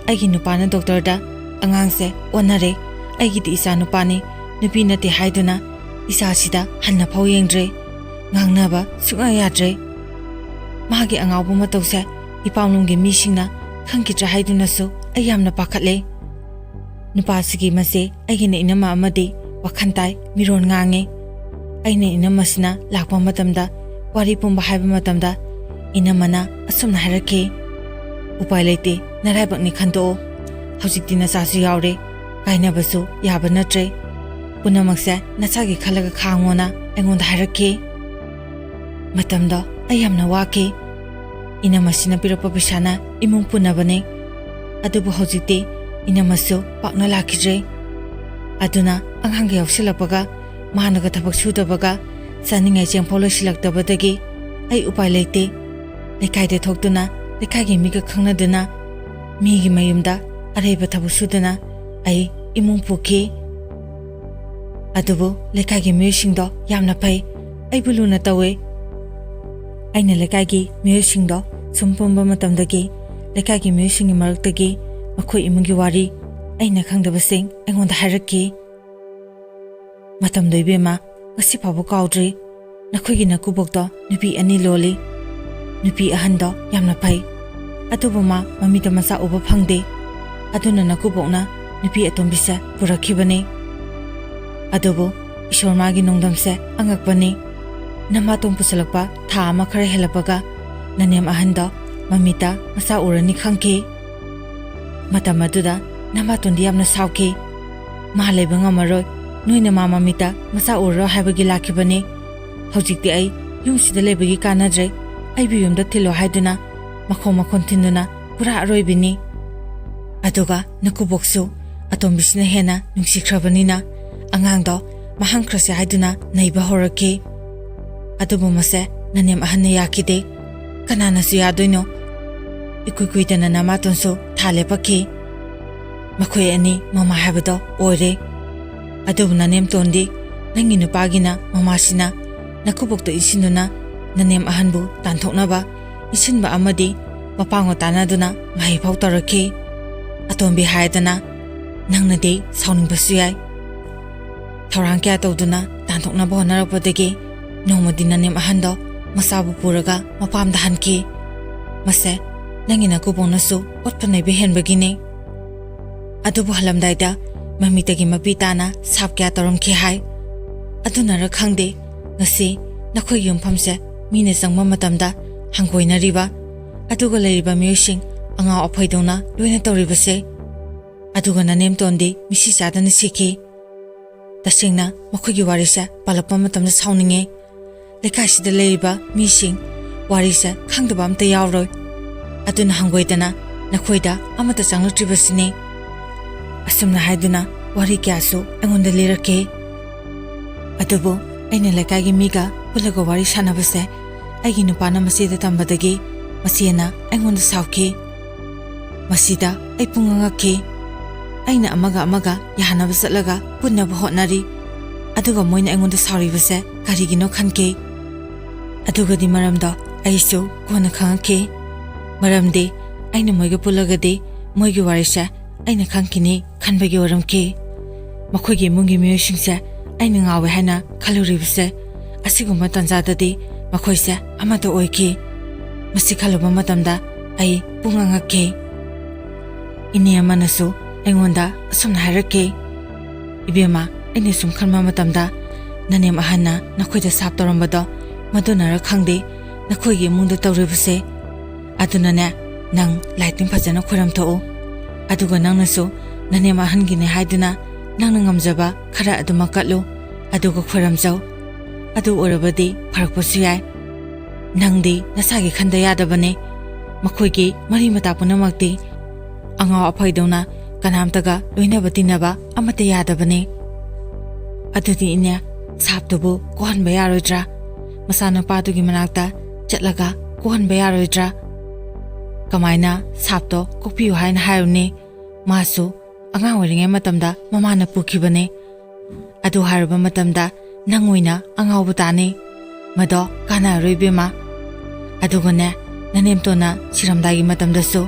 ꯑꯩꯒꯤ ꯅꯨꯄꯥꯅ ꯗꯣꯛꯇꯔꯗ ꯑꯉꯥꯡꯁꯦ ꯑꯣꯟꯅꯔꯦ, ꯑꯩꯒꯤꯗꯤ ꯏꯆꯥ ꯅꯨꯄꯥꯅꯤ, ꯅꯨꯄꯤ ꯅꯠꯇꯦ ꯍꯥꯏꯗꯨꯅ ꯏꯆꯥꯁꯤꯗ ꯍꯟꯅ ꯐꯥꯎ ꯌꯦꯡꯗ꯭ꯔꯦ꯫ ꯉꯥꯡꯅꯕ ꯁꯨꯡꯌꯥ ꯌꯥꯗ꯭ꯔꯦ꯫ ꯃꯥꯒꯤ ꯑꯉꯥꯎꯕ ꯃꯇꯧꯁꯦ ꯏꯄꯥꯝꯂꯣꯝꯒꯤ ꯃꯤꯁꯤꯡꯅ ꯈꯪꯈꯤꯗ꯭ꯔꯥ ꯍꯥꯏꯗꯨꯅꯁꯨ ꯑꯩ ꯌꯥꯝꯅ ꯄꯥꯈꯠꯂꯦ꯫ ꯅꯨꯄꯥꯁꯤꯒꯤ ꯃꯆꯦ ꯑꯩꯒꯤꯅ ꯏꯅꯝꯃ ꯑꯃꯗꯤ ꯋꯥꯈꯜ ꯇꯥꯏ, ꯃꯤꯔꯣꯟ ꯉꯥꯡꯉꯦ꯫ ꯑꯩꯅ ꯏꯅꯝꯃꯁꯤꯅ ꯂꯥꯛꯄ ꯃꯇꯝꯗ ꯋꯥꯔꯤ ꯄꯨꯝꯕ ꯍꯥꯏꯕ ꯃꯇꯝꯗ ꯏꯅꯝꯃꯅ ꯑꯁꯨꯝꯅ ꯍꯥꯏꯔꯛꯈꯤ, "ꯎꯄꯥꯏ ꯂꯩꯇꯦ, ꯅꯔꯥꯏꯕꯛꯅꯤ ꯈꯟꯗꯣꯛꯑꯣ꯫ ꯍꯧꯖꯤꯛꯇꯤ ꯅꯆꯥꯁꯨ ꯌꯥꯎꯔꯦ, ꯀꯥꯏꯅꯕꯁꯨ ꯌꯥꯕ ꯅꯠꯇ꯭ꯔꯦ꯫ ꯄꯨꯝꯅꯃꯛꯁꯦ ꯅꯆꯥꯒꯤ ꯈꯜꯂꯒ ꯈꯥꯡꯉꯣꯅ" ꯑꯩꯉꯣꯟꯗ ꯍꯥꯏꯔꯛꯈꯤ꯫ ꯃꯇꯝꯗꯣ ꯑꯩ ꯌꯥꯝꯅ ꯋꯥꯈꯤ꯫ ꯏꯅꯝꯃꯁꯤꯅ ꯄꯤꯔꯛꯄ ꯄꯩꯁꯥꯅ ꯏꯃꯨꯡ ꯄꯨꯅꯕꯅꯤ꯫ ꯑꯗꯨꯕꯨ ꯍꯧꯖꯤꯛꯇꯤ ꯏꯅꯝꯃꯁꯨ ꯄꯥꯛꯅ ꯂꯥꯛꯈꯤꯗ꯭ꯔꯦ꯫ ꯑꯗꯨꯅ ꯑꯉꯥꯡꯒ ꯌꯥꯎꯁꯤꯜꯂꯛꯄꯒ ꯃꯥꯅꯒ ꯊꯕꯛ ꯁꯨꯗꯕꯒ ꯆꯥꯅꯤꯡꯉꯥꯏ ꯆꯦꯡꯐꯥꯎ ꯂꯩꯁꯤꯜꯂꯛꯇꯕꯗꯒꯤ ꯑꯩ ꯎꯄꯥꯏ ꯂꯩꯇꯦ꯫ ꯂꯩꯀꯥꯏꯗ ꯊꯣꯛꯇꯨꯅ, ꯂꯩꯀꯥꯏꯒꯤ ꯃꯤꯒ ꯈꯪꯅꯗꯨꯅ, ꯃꯤꯒꯤ ꯃꯌꯨꯝꯗ ꯑꯔꯩꯕ ꯊꯕꯛ ꯁꯨꯗꯨꯅ ꯑꯩ ꯏꯃꯨꯡ ꯄꯨꯈꯤ꯫ ꯑꯗꯨꯕꯨ ꯂꯩꯀꯥꯏꯒꯤ ꯃꯤꯑꯣꯏꯁꯤꯡꯗꯣ ꯌꯥꯝꯅ ꯐꯩ, ꯑꯩꯕꯨ ꯂꯨꯅ ꯇꯧꯋꯦ꯫ ꯑꯩꯅ ꯂꯩꯀꯥꯏꯒꯤ ꯃꯤꯑꯣꯏꯁꯤꯡꯗꯣ ꯁꯨꯝ ꯄꯨꯝꯕ ꯃꯇꯝꯗꯒꯤ ꯂꯩꯀꯥꯏꯒꯤ ꯃꯤꯑꯣꯏꯁꯤꯡꯒꯤ ꯃꯔꯛꯇꯒꯤ ꯃꯈꯣꯏ ꯏꯃꯨꯡꯒꯤ ꯋꯥꯔꯤ, ꯑꯩꯅ ꯈꯪꯗꯕꯁꯤꯡ ꯑꯩꯉꯣꯟꯗ ꯍꯥꯏꯔꯛꯈꯤ꯫ ꯃꯇꯝꯗꯣ ꯏꯕꯦꯝꯃ, ꯉꯁꯤ ꯐꯥꯎꯕ ꯀꯥꯎꯗ꯭ꯔꯤ꯫ ꯅꯈꯣꯏꯒꯤ ꯅꯀꯨꯕꯣꯛꯇꯣ ꯅꯨꯄꯤ ꯑꯅꯤ ꯂꯣꯜꯂꯤ꯫ ꯅꯨꯄꯤ ꯑꯍꯟꯗꯣ ꯌꯥꯝꯅ ꯐꯩ, ꯑꯗꯨꯕꯨ ꯃꯥ ꯃꯃꯤꯠꯇ ꯃꯆꯥ ꯎꯕ ꯐꯪꯗꯦ꯫ ꯑꯗꯨꯅ ꯅꯀꯨꯕꯣꯛꯅ ꯅꯨꯄꯤ ꯑꯇꯣꯝꯕꯤꯁꯦ ꯄꯨꯔꯛꯈꯤꯕꯅꯤ꯫ ꯑꯗꯨꯕꯨ ꯏꯁꯣꯔ ꯃꯥꯒꯤ ꯅꯣꯡꯗꯝꯁꯦ ꯑꯉꯛꯄꯅꯤ꯫ ꯅꯃꯥꯇꯣꯟ ꯄꯨꯁꯜꯂꯛꯄ ꯊꯥ ꯑꯃ ꯈꯔ ꯍꯦꯜꯂꯛꯄꯒ ꯅꯅꯦꯝ ꯑꯍꯟꯗꯣ ꯃꯃꯤꯠꯇ ꯃꯆꯥ ꯎꯔꯅꯤ ꯈꯪꯈꯤ꯫ ꯃꯇꯝ ꯑꯗꯨꯗ ꯅꯃꯥꯇꯣꯟꯗꯤ ꯌꯥꯝꯅ ꯁꯥꯎꯈꯤ꯫ "ꯃꯥ ꯂꯩꯕ ꯉꯝꯃꯔꯣꯏ, ꯅꯣꯏꯅ ꯃꯥ ꯃꯃꯤꯠꯇ ꯃꯆꯥ ꯎꯔꯔꯣꯏ ꯍꯥꯏꯕꯒꯤ ꯂꯥꯛꯈꯤꯕꯅꯤ꯫ ꯍꯧꯖꯤꯛꯇꯤ ꯑꯩ ꯌꯨꯝꯁꯤꯗ ꯂꯩꯕꯒꯤ ꯀꯥꯟꯅꯗ꯭ꯔꯦ, ꯑꯩꯕꯨ ꯌꯨꯝꯗ ꯊꯤꯜꯂꯣ" ꯍꯥꯏꯗꯨꯅ ꯃꯈꯣꯡ ꯃꯈꯣꯟ ꯊꯤꯟꯗꯨꯅ ꯄꯨꯔꯥ ꯑꯔꯣꯏꯕꯤꯅꯤ꯫ ꯑꯗꯨꯒ ꯅꯀꯨꯕꯣꯛꯁꯨ ꯑꯇꯣꯝꯕꯤꯁꯤꯅ ꯍꯦꯟꯅ ꯅꯨꯡꯁꯤꯈ꯭ꯔꯕꯅꯤꯅ ꯑꯉꯥꯡꯗꯣ ꯃꯍꯥꯡꯈ꯭ꯔꯁꯦ ꯍꯥꯏꯗꯨꯅ ꯅꯩꯕ ꯍꯧꯔꯛꯈꯤ꯫ ꯑꯗꯨꯕꯨ ꯃꯁꯦ ꯅꯅꯦꯝ ꯑꯍꯟꯅ ꯌꯥꯈꯤꯗꯦ꯫ "ꯀꯅꯥꯅꯁꯨ ꯌꯥꯗꯣꯏꯅꯣ? ꯏꯀꯨꯏ ꯀꯨꯏꯗꯅ ꯅꯃꯥꯇꯣꯟꯁꯨ ꯊꯥ ꯂꯦꯞꯄꯛꯈꯤ꯫ ꯃꯈꯣꯏ ꯑꯅꯤ ꯃꯃꯥ ꯍꯥꯏꯕꯗꯣ ꯑꯣꯏꯔꯦ꯫ ꯑꯗꯨꯕꯨ ꯅꯅꯦꯝꯇꯣꯟꯗꯤ ꯅꯪꯒꯤ ꯅꯨꯄꯥꯒꯤꯅ ꯃꯃꯥꯁꯤꯅ ꯅꯀꯨꯕꯣꯛꯇ ꯏꯟꯁꯤꯟꯗꯨꯅ ꯅꯅꯦꯝ ꯑꯍꯟꯕꯨ ꯇꯥꯟꯊꯣꯛꯅꯕ ꯏꯟꯁꯤꯟꯕ ꯑꯃꯗꯤ ꯃꯄꯥꯡꯒ ꯇꯥꯟꯅꯗꯨꯅ ꯃꯍꯩ ꯐꯥꯎ ꯇꯧꯔꯛꯈꯤ꯫ ꯑꯇꯣꯝꯕꯤ ꯍꯥꯏꯗꯅ ꯅꯪꯅꯗꯤ ꯁꯥꯎꯅꯤꯡꯕꯁꯨ ꯌꯥꯏ꯫ ꯊꯧꯔꯥꯡ ꯀꯌꯥ ꯇꯧꯗꯨꯅ ꯇꯥꯟꯊꯣꯛꯅꯕ ꯍꯣꯠꯅꯔꯛꯄꯗꯒꯤ ꯅꯣꯡꯃꯗꯤ ꯅꯅꯦꯝ ꯑꯍꯟꯗꯣ ꯃꯆꯥꯕꯨ ꯄꯨꯔꯒ ꯃꯄꯥꯝꯗ ꯍꯟꯈꯤ꯫ ꯃꯁꯦ ꯅꯪꯒꯤ ꯅꯀꯨꯕꯣꯛꯅꯁꯨ ꯑꯣꯠꯄ ꯅꯩꯕ ꯍꯦꯟꯕꯒꯤꯅꯤ꯫ ꯑꯗꯨꯕꯨ ꯍꯜꯂꯝꯗꯥꯏꯗ ꯃꯃꯤꯇꯒꯤ ꯃꯄꯤ ꯇꯥꯅ ꯁꯥꯞ ꯀꯌꯥ ꯇꯧꯔꯝꯈꯤ ꯍꯥꯏ꯫ ꯑꯗꯨꯅꯔ ꯈꯪꯗꯦ, ꯉꯁꯤ ꯅꯈꯣꯏꯒꯤ ꯌꯨꯝꯐꯝꯁꯦ ꯃꯤꯅ ꯆꯪꯕ ꯃꯇꯝꯗ ꯍꯪꯒꯣꯏꯅꯔꯤꯕ, ꯑꯗꯨꯒ ꯂꯩꯔꯤꯕ ꯃꯤꯑꯣꯏꯁꯤꯡ ꯑꯉꯥꯎ ꯑꯐꯩꯗꯧꯅ ꯂꯣꯏꯅ ꯇꯧꯔꯤꯕꯁꯦ꯫ ꯑꯗꯨꯒ ꯅꯅꯦꯝꯇꯣꯟꯗꯤ ꯃꯤꯁꯤ ꯆꯥꯗꯅ ꯁꯤꯈꯤ꯫ ꯇꯁꯦꯡꯅ ꯃꯈꯣꯏꯒꯤ ꯋꯥꯔꯤꯁꯦ ꯄꯥꯜꯂꯛꯄ ꯃꯇꯝꯗ ꯁꯥꯎꯅꯤꯡꯉꯦ꯫ ꯂꯩꯀꯥꯏꯁꯤꯗ ꯂꯩꯔꯤꯕ ꯃꯤꯁꯤꯡ ꯋꯥꯔꯤꯁꯦ ꯈꯪꯗꯕ ꯑꯝꯇ ꯌꯥꯎꯔꯣꯏ꯫ ꯑꯗꯨꯅ ꯍꯪꯒꯣꯏꯗꯅ ꯅꯈꯣꯏꯗ ꯑꯃꯠꯇ ꯆꯪꯂꯛꯇ꯭ꯔꯤꯕꯁꯤꯅꯤ꯫ ꯑꯁꯨꯝꯅ ꯍꯥꯏꯗꯨꯅ ꯋꯥꯔꯤ ꯀꯌꯥꯁꯨ ꯑꯩꯉꯣꯟꯗ ꯂꯤꯔꯛꯈꯤ꯫ ꯑꯗꯨꯕꯨ ꯑꯩꯅ ꯂꯩꯀꯥꯏꯒꯤ ꯃꯤꯒ ꯄꯨꯜꯂꯒ ꯋꯥꯔꯤ ꯁꯥꯟꯅꯕꯁꯦ ꯑꯩꯒꯤ ꯅꯨꯄꯥꯅ ꯃꯆꯦꯗ ꯇꯝꯕꯗꯒꯤ ꯃꯆꯦꯅ ꯑꯩꯉꯣꯟꯗ ꯁꯥꯎꯈꯤ꯫ ꯃꯁꯤꯗ ꯑꯩ ꯄꯨꯡꯉꯛ ꯉꯛꯈꯤ꯫ ꯑꯩꯅ ꯑꯃꯒ ꯑꯃꯒ ꯌꯥꯅꯕ ꯆꯠꯂꯒ ꯄꯨꯟꯅꯕ ꯍꯣꯠꯅꯔꯤ, ꯑꯗꯨꯒ ꯃꯣꯏꯅ ꯑꯩꯉꯣꯟꯗ ꯁꯥꯎꯔꯤꯕꯁꯦ ꯀꯔꯤꯒꯤꯅꯣ ꯈꯟꯈꯤ꯫ ꯑꯗꯨꯒꯗꯤ ꯃꯔꯝꯗꯣ ꯑꯩꯁꯨ ꯀꯣꯟꯅ ꯈꯪꯉꯛꯈꯤ꯫ ꯃꯔꯝꯗꯤ ꯑꯩꯅ ꯃꯣꯏꯒ ꯄꯨꯜꯂꯒꯗꯤ ꯃꯣꯏꯒꯤ ꯋꯥꯔꯤꯁꯦ ꯑꯩꯅ ꯈꯪꯈꯤꯅꯤ ꯈꯟꯕꯒꯤ ꯑꯣꯏꯔꯝꯈꯤ꯫ ꯃꯈꯣꯏꯒꯤ ꯏꯃꯨꯡꯒꯤ ꯃꯤꯑꯣꯏꯁꯤꯡꯁꯦ ꯑꯩꯅ ꯉꯥꯎꯋꯦ ꯍꯥꯏꯅ ꯈꯜꯂꯨꯔꯤꯕꯁꯦ, ꯑꯁꯤꯒꯨꯝꯕ ꯇꯥꯟꯖꯥꯗꯗꯤ ꯃꯈꯣꯏꯁꯦ ꯑꯃꯠꯇ ꯑꯣꯏꯈꯤ꯫ ꯃꯁꯤ ꯈꯜꯂꯨꯕ ꯃꯇꯝꯗ ꯑꯩ ꯄꯨꯡꯉꯛ ꯉꯛꯈꯤ꯫ ꯏꯅꯦ ꯑꯃꯅꯁꯨ ꯑꯩꯉꯣꯟꯗ ꯑꯁꯨꯝꯅ ꯍꯥꯏꯔꯛꯈꯤ, "ꯏꯕꯦꯝꯃ, ꯑꯩꯅ ꯁꯨꯝ ꯈꯟꯕ ꯃꯇꯝꯗ ꯅꯅꯦꯝ ꯑꯍꯟꯅ ꯅꯈꯣꯏꯗ ꯁꯥꯞ ꯇꯧꯔꯝꯕꯗꯣ ꯃꯗꯨꯅꯔ ꯈꯪꯗꯦ ꯅꯈꯣꯏꯒꯤ ꯏꯃꯨꯡꯗ ꯇꯧꯔꯤꯕꯁꯦ꯫ ꯑꯗꯨꯅꯅꯦ, ꯅꯪ ꯂꯥꯏꯇꯤꯟ ꯐꯖꯅ ꯈꯣꯏꯔꯝꯊꯣꯛꯎ꯫ ꯑꯗꯨꯒ ꯅꯪꯅꯁꯨ ꯅꯅꯦꯝ ꯑꯍꯟꯒꯤꯅꯦ ꯍꯥꯏꯗꯨꯅ ꯅꯪꯅ ꯉꯝꯖꯕ ꯈꯔ ꯑꯗꯨꯃꯛ ꯀꯠꯂꯨ, ꯑꯗꯨꯒ ꯈꯣꯏꯔꯝꯖꯧ꯫ ꯑꯗꯨ ꯑꯣꯏꯔꯕꯗꯤ ꯐꯔꯛꯄꯁꯨ ꯌꯥꯏ꯫ ꯅꯪꯗꯤ ꯅꯁꯥꯒꯤ ꯈꯟꯗ ꯌꯥꯗꯕꯅꯦ꯫ ꯃꯈꯣꯏꯒꯤ ꯃꯔꯤ ꯃꯇꯥ ꯄꯨꯝꯅꯃꯛꯇꯤ ꯑꯉꯥꯎ ꯑꯐꯩꯗꯧꯅ ꯀꯅꯥꯝꯇꯒ ꯂꯣꯏꯅꯕ ꯇꯤꯟꯅꯕ ꯑꯃꯠꯇ ꯌꯥꯗꯕꯅꯦ꯫ ꯑꯗꯨꯗꯤ ꯏꯅꯦ, ꯁꯥꯞꯇꯨꯕꯨ ꯀꯣꯛꯍꯟꯕ ꯌꯥꯔꯣꯏꯗ꯭ꯔꯥ? ꯃꯆꯥꯅꯨꯄꯥꯗꯨꯒꯤ ꯃꯅꯥꯛꯇ ꯆꯠꯂꯒ ꯀꯣꯛꯍꯟꯕ ꯌꯥꯔꯣꯏꯗ꯭ꯔꯥ? ꯀꯃꯥꯏꯅ ꯁꯥꯞꯇꯣ ꯀꯣꯛꯄꯤꯌꯨ ꯍꯥꯏꯅ ꯍꯥꯏꯔꯨꯅꯤ? ꯃꯥꯁꯨ ꯑꯉꯥꯡ ꯑꯣꯏꯔꯤꯉꯩ ꯃꯇꯝꯗ ꯃꯃꯥꯅ ꯄꯨꯈꯤꯕꯅꯦ꯫ ꯑꯗꯨ ꯍꯥꯏꯔꯨꯕ ꯃꯇꯝꯗ ꯅꯪ ꯑꯣꯏꯅ ꯑꯉꯥꯎꯕ ꯇꯥꯅꯤ꯫ ꯃꯗꯣ ꯀꯥꯟꯅꯔꯣꯏ, ꯏꯕꯦꯝꯃ꯫ ꯑꯗꯨꯒꯅꯦ, ꯅꯅꯦꯝꯇꯣꯟꯅ ꯁꯤꯔꯝꯗꯥꯏꯒꯤ ꯃꯇꯝꯗꯁꯨ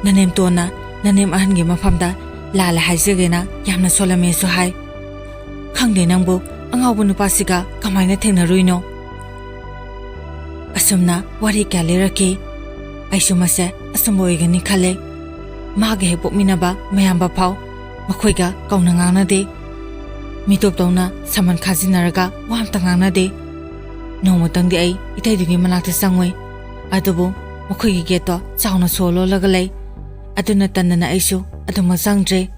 ꯅꯅꯦꯝꯇꯣꯟꯅ ꯅꯅꯦꯝ ꯑꯍꯟꯒꯤ ꯃꯐꯝꯗ ꯂꯥꯜꯂꯦ ꯍꯥꯏꯖꯒꯦꯅ ꯌꯥꯝꯅ ꯁꯣꯜꯂꯝꯃꯦꯁꯨ ꯍꯥꯏ꯫ ꯈꯪꯗꯦ, ꯅꯪꯕꯨ ꯑꯉꯥꯎꯕ ꯅꯨꯄꯥꯁꯤꯒ ꯀꯃꯥꯏꯅ ꯊꯦꯡꯅꯔꯨꯏꯅꯣ?" ꯑꯁꯨꯝꯅ ꯋꯥꯔꯤ ꯀꯌꯥ ꯂꯤꯔꯛꯈꯤ꯫ ꯑꯩꯁꯨ ꯃꯁꯦ ꯑꯆꯨꯝꯕ ꯑꯣꯏꯒꯅꯤ ꯈꯜꯂꯦ꯫ ꯃꯥꯒ ꯍꯦꯛ ꯄꯣꯛꯃꯤꯟꯅꯕ ꯃꯌꯥꯝꯕ ꯐꯥꯎ ꯃꯈꯣꯏꯒ ꯀꯧꯅ ꯉꯥꯡꯅꯗꯦ꯫ ꯃꯤꯇꯣꯞ ꯇꯧꯅ ꯁꯃꯟ ꯈꯥꯖꯤꯟꯅꯔꯒ ꯋꯥ ꯑꯝꯇ ꯉꯥꯡꯅꯗꯦ꯫ ꯅꯣꯡꯃꯇꯪꯗꯤ ꯑꯩ ꯏꯇꯩꯗꯨꯒꯤ ꯃꯅꯥꯛꯇ ꯆꯪꯉꯨꯏ꯫ ꯑꯗꯨꯕꯨ ꯃꯈꯣꯏꯒꯤ ꯒꯦꯠꯇꯣ ꯆꯥꯎꯅ ꯁꯣ ꯂꯣꯜꯂꯒ ꯂꯩ꯫ ꯑꯗꯨꯅ ꯇꯟꯗꯅ ꯑꯩꯁꯨ ꯑꯗꯨꯃꯛ ꯆꯪꯗ꯭ꯔꯦ꯫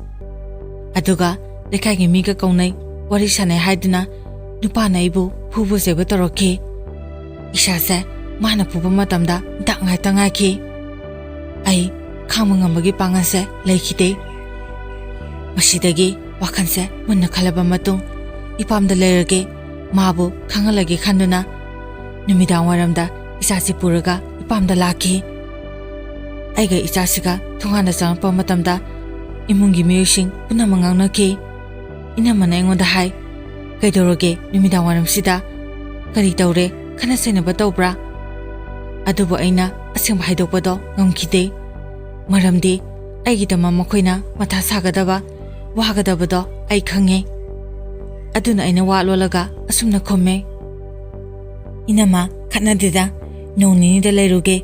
ꯑꯗꯨꯒ ꯂꯩꯀꯥꯏꯒꯤ ꯃꯤꯒ ꯀꯧꯅꯩ, ꯋꯥꯔꯤ ꯁꯥꯟꯅꯩ ꯍꯥꯏꯗꯨꯅ ꯅꯨꯄꯥꯅ ꯑꯩꯕꯨ ꯐꯨꯕ ꯆꯩꯕ ꯇꯧꯔꯛꯈꯤ꯫ ꯏꯁꯥꯁꯦ ꯃꯥꯅ ꯐꯨꯕ ꯃꯇꯝꯗ ꯗꯥꯛ ꯉꯥꯏꯇ ꯉꯥꯏꯈꯤ꯫ ꯑꯩ ꯈꯥꯡꯕ ꯉꯝꯕꯒꯤ ꯄꯥꯡꯒꯜꯁꯦ ꯂꯩꯈꯤꯗꯦ꯫ ꯃꯁꯤꯗꯒꯤ ꯋꯥꯈꯜꯁꯦ ꯃꯨꯟꯅ ꯈꯜꯂꯕ ꯃꯇꯨꯡ, ꯏꯄꯥꯝꯗ ꯂꯩꯔꯒꯦ, ꯃꯥꯕꯨ ꯈꯪꯍꯜꯂꯒꯦ ꯈꯟꯗꯨꯅ ꯅꯨꯃꯤꯗꯥꯡ ꯋꯥꯏꯔꯝꯗ ꯏꯆꯥꯁꯤ ꯄꯨꯔꯒ ꯏꯄꯥꯝꯗ ꯂꯥꯛꯈꯤ꯫ ꯑꯩꯒ ꯏꯆꯥꯁꯤꯒ ꯊꯣꯡꯒꯥꯟꯗ ꯆꯪꯂꯛꯄ ꯃꯇꯝꯗ ꯏꯃꯨꯡꯒꯤ ꯃꯤꯑꯣꯏꯁꯤꯡ ꯄꯨꯝꯅꯃꯛ ꯉꯥꯡꯅꯈꯤ꯫ ꯏꯅꯝꯃꯅ ꯑꯩꯉꯣꯟꯗ ꯍꯥꯏ, "ꯀꯩꯗꯧꯔꯒꯦ ꯅꯨꯃꯤꯗꯥꯡ ꯋꯥꯏꯔꯝꯁꯤꯗ? ꯀꯔꯤ ꯇꯧꯔꯦ? ꯈꯠꯅ ꯆꯩꯅꯕ ꯇꯧꯕ꯭ꯔꯥ?" ꯑꯗꯨꯕꯨ ꯑꯩꯅ ꯑꯁꯦꯡꯕ ꯍꯥꯏꯗꯣꯛꯄꯗꯣ ꯉꯝꯈꯤꯗꯦ꯫ ꯃꯔꯝꯗꯤ ꯑꯩꯒꯤꯗꯃꯛ ꯃꯈꯣꯏꯅ ꯃꯊꯥ ꯁꯥꯒꯗꯕ, ꯋꯥꯒꯗꯕꯗꯣ ꯑꯩ ꯈꯪꯉꯦ꯫ ꯑꯗꯨꯅ ꯑꯩꯅ ꯋꯥ ꯂꯣꯜꯂꯒ ꯑꯁꯨꯝꯅ ꯈꯨꯝꯃꯦ, "ꯏꯅꯝꯃ, ꯈꯠꯅꯗꯦꯗ, ꯅꯣꯡ ꯅꯤꯅꯤꯗ ꯂꯩꯔꯨꯒꯦ꯫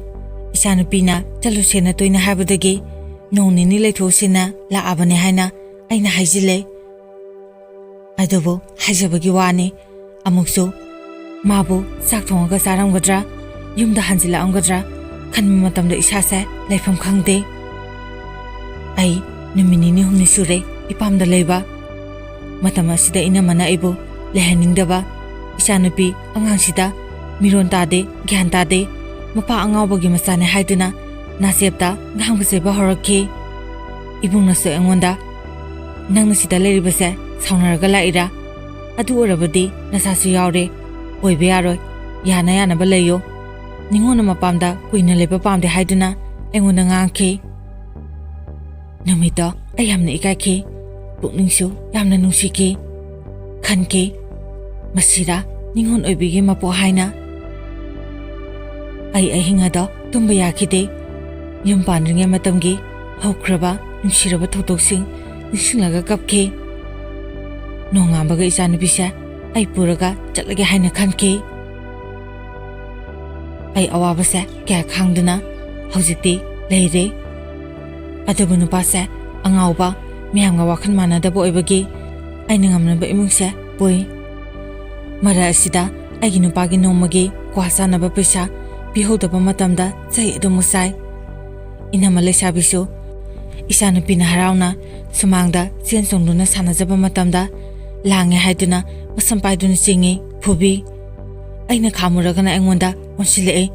ꯏꯆꯥꯅꯨꯄꯤꯅ ꯆꯠꯂꯨꯁꯦꯅ ꯇꯣꯏꯅ ꯍꯥꯏꯕꯗꯒꯤ ꯅꯣꯡ ꯅꯤꯅꯤ ꯂꯩꯊꯣꯛꯎꯁꯦꯅ ꯂꯥꯛꯑꯕꯅꯦ" ꯍꯥꯏꯅ ꯑꯩꯅ ꯍꯥꯏꯖꯤꯜꯂꯦ꯫ ꯑꯗꯨꯕꯨ ꯍꯥꯏꯖꯕꯒꯤ ꯋꯥꯅꯤ, ꯑꯃꯨꯛꯁꯨ ꯃꯥꯕꯨ ꯆꯥꯛ ꯊꯣꯡꯉꯒ ꯆꯥꯔꯝꯒꯗ꯭ꯔꯥ, ꯌꯨꯝꯗ ꯍꯟꯖꯤꯜꯂꯛꯑꯝꯒꯗ꯭ꯔꯥ ꯈꯟꯕ ꯃꯇꯝꯗ ꯏꯁꯥꯁꯦ ꯂꯩꯐꯝ ꯈꯪꯗꯦ꯫ ꯑꯩ ꯅꯨꯃꯤꯠ ꯅꯤꯅꯤ ꯍꯨꯝꯅꯤ ꯁꯨꯔꯦ ꯏꯄꯥꯝꯗ ꯂꯩꯕ꯫ ꯃꯇꯝ ꯑꯁꯤꯗ ꯏꯅꯝꯃꯅ ꯑꯩꯕꯨ ꯂꯩꯍꯟꯅꯤꯡꯗꯕ, ꯏꯆꯥꯅꯨꯄꯤ ꯑꯉꯥꯡꯁꯤꯗ ꯃꯤꯔꯣꯟ ꯇꯥꯗꯦ, ꯒ꯭ꯌꯥꯟ ꯇꯥꯗꯦ, ꯃꯄꯥ ꯑꯉꯥꯎꯕꯒꯤ ꯃꯆꯥꯅꯦ ꯍꯥꯏꯗꯨꯅ ꯅꯥꯆꯦꯞꯇ ꯉꯥꯡꯕ ꯆꯩꯕ ꯍꯧꯔꯛꯈꯤ꯫ ꯏꯕꯨꯡꯅꯁꯨ ꯑꯩꯉꯣꯟꯗ, "ꯅꯪꯅ ꯁꯤꯗ ꯂꯩꯔꯤꯕꯁꯦ ꯁꯥꯎꯅꯔꯒ ꯂꯥꯛꯏꯔꯥ? ꯑꯗꯨ ꯑꯣꯏꯔꯕꯗꯤ ꯅꯆꯥꯁꯨ ꯌꯥꯎꯔꯦ, ꯑꯣꯏꯕ ꯌꯥꯔꯣꯏ, ꯌꯥꯅ ꯌꯥꯅꯕ ꯂꯩꯌꯣ꯫ ꯅꯤꯉꯣꯜꯅ ꯃꯄꯥꯝꯗ ꯀꯨꯏꯅ ꯂꯩꯕ ꯄꯥꯝꯗꯦ" ꯍꯥꯏꯗꯨꯅ ꯑꯩꯉꯣꯟꯗ ꯉꯥꯡꯈꯤ꯫ ꯅꯨꯃꯤꯠꯇꯣ ꯑꯩ ꯌꯥꯝꯅ ꯏꯀꯥꯏꯈꯤ, ꯄꯨꯛꯅꯤꯡꯁꯨ ꯌꯥꯝꯅ ꯅꯨꯡꯁꯤꯈꯤ꯫ ꯈꯟꯈꯤ, "ꯃꯁꯤꯔꯥ ꯅꯤꯉꯣꯜ ꯑꯣꯏꯕꯤꯒꯤ ꯃꯄꯣꯛ" ꯍꯥꯏꯅ꯫ ꯑꯩ ꯑꯍꯤꯡ ꯑꯗꯣ ꯇꯨꯝꯕ ꯌꯥꯈꯤꯗꯦ꯫ ꯌꯨꯝ ꯄꯥꯟꯗ꯭ꯔꯤꯉꯩ ꯃꯇꯝꯒꯤ ꯍꯧꯈ꯭ꯔꯕ ꯅꯨꯡꯁꯤꯔꯕ ꯊꯧꯗꯣꯛꯁꯤꯡ ꯅꯤꯡꯁꯤꯡꯂꯒ ꯀꯞꯈꯤ꯫ ꯅꯣꯡꯉꯥꯟꯕꯒ ꯏꯆꯥꯅꯨꯄꯤꯁꯦ ꯑꯩ ꯄꯨꯔꯒ ꯆꯠꯂꯒꯦ ꯍꯥꯏꯅ ꯈꯟꯈꯤ꯫ ꯑꯩ ꯑꯋꯥꯕꯁꯦ ꯀꯌꯥ ꯈꯥꯡꯗꯨꯅ ꯍꯧꯖꯤꯛꯇꯤ ꯂꯩꯔꯦ꯫ ꯑꯗꯨꯕꯨ ꯅꯨꯄꯥꯁꯦ ꯑꯉꯥꯎꯕ, ꯃꯌꯥꯝꯒ ꯋꯥꯈꯜ ꯃꯥꯟꯅꯗꯕ ꯑꯣꯏꯕꯒꯤ ꯑꯩꯅ ꯉꯝꯅꯕ ꯏꯃꯨꯡꯁꯦ ꯄꯨꯏ꯫ ꯃꯔꯛ ꯑꯁꯤꯗ ꯑꯩꯒꯤ ꯅꯨꯄꯥꯒꯤ ꯅꯣꯡꯃꯒꯤ ꯀ꯭ꯋꯥ ꯆꯥꯅꯕ ꯄꯩꯁꯥ ꯄꯤꯍꯧꯗꯕ ꯃꯇꯝꯗ ꯆꯩ ꯑꯗꯨꯃꯛ ꯆꯥꯏ꯫ ꯏꯅꯝꯃ ꯂꯩꯁꯥꯕꯤꯁꯨ ꯏꯆꯥꯅꯨꯄꯤꯅ ꯍꯔꯥꯎꯅ ꯁꯨꯃꯥꯡꯗ ꯆꯦꯟ ꯆꯣꯡꯗꯨꯅ ꯁꯥꯟꯅꯖꯕ ꯃꯇꯝꯗ ꯂꯥꯡꯉꯦ ꯍꯥꯏꯗꯨꯅ ꯃꯁꯝ ꯄꯥꯏꯗꯨꯅ ꯆꯤꯡꯏ, ꯐꯨꯕꯤ꯫ ꯑꯩꯅ ꯈꯥꯝꯃꯨꯔꯒꯅ ꯑꯩꯉꯣꯟꯗ ꯑꯣꯟꯁꯤꯜꯂꯛꯏ꯫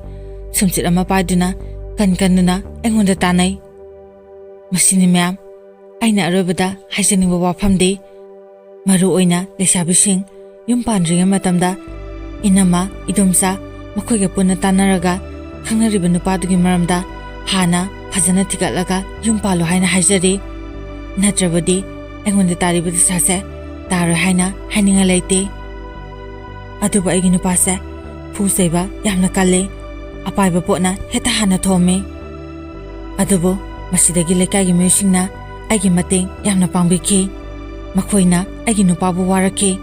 ꯁꯨꯝꯆꯤꯠ ꯑꯃ ꯄꯥꯏꯗꯨꯅ ꯀꯟ ꯀꯟꯗꯨꯅ ꯑꯩꯉꯣꯟꯗ ꯇꯥꯟꯅꯩ꯫ ꯃꯁꯤꯅꯤ ꯃꯌꯥꯝ, ꯑꯩꯅ ꯑꯔꯣꯏꯕꯗ ꯍꯥꯏꯖꯅꯤꯡꯕ ꯋꯥꯐꯝꯗꯤ, ꯃꯔꯨ ꯑꯣꯏꯅ ꯂꯩꯁꯥꯕꯤꯁꯤꯡ ꯌꯨꯝ ꯄꯥꯟꯗ꯭ꯔꯤꯉꯩ ꯃꯇꯝꯗ ꯏꯅꯝꯃ, ꯏꯗꯣꯝꯆꯥ ꯃꯈꯣꯏꯒ ꯄꯨꯟꯅ ꯇꯥꯟꯅꯔꯒ ꯈꯪꯅꯔꯤꯕ ꯅꯨꯄꯥꯗꯨꯒꯤ ꯃꯔꯝꯗ ꯍꯥꯟꯅ ꯐꯖꯅ ꯊꯤꯒꯠꯂꯒ ꯌꯨꯝ ꯄꯥꯜꯂꯨ ꯍꯥꯏꯅ ꯍꯥꯏꯖꯔꯤ꯫ ꯅꯠꯇ꯭ꯔꯕꯗꯤ ꯑꯩꯉꯣꯟꯗ ꯇꯥꯔꯤꯕ ꯗꯁꯥꯁꯦ ꯇꯥꯔꯣꯏ ꯍꯥꯏꯅ ꯍꯥꯏꯅꯤꯡꯉꯥꯏ ꯂꯩꯇꯦ꯫ ꯑꯗꯨꯕꯨ ꯑꯩꯒꯤ ꯅꯨꯄꯥꯁꯦ ꯐꯨ ꯆꯩꯕ ꯌꯥꯝꯅ ꯀꯜꯂꯤ꯫ ꯑꯄꯥꯏꯕ ꯄꯣꯠꯅ ꯍꯦꯛꯇ ꯍꯥꯟꯅ ꯊꯣꯝꯃꯤ꯫ ꯑꯗꯨꯕꯨ ꯃꯁꯤꯗꯒꯤ ꯂꯩꯀꯥꯏꯒꯤ ꯃꯤꯑꯣꯏꯁꯤꯡꯅ ꯑꯩꯒꯤ ꯃꯇꯦꯡ ꯌꯥꯝꯅ ꯄꯥꯡꯕꯤꯈꯤ꯫ ꯃꯈꯣꯏꯅ ꯑꯩꯒꯤ ꯅꯨꯄꯥꯕꯨ ꯋꯥꯔꯛꯈꯤ꯫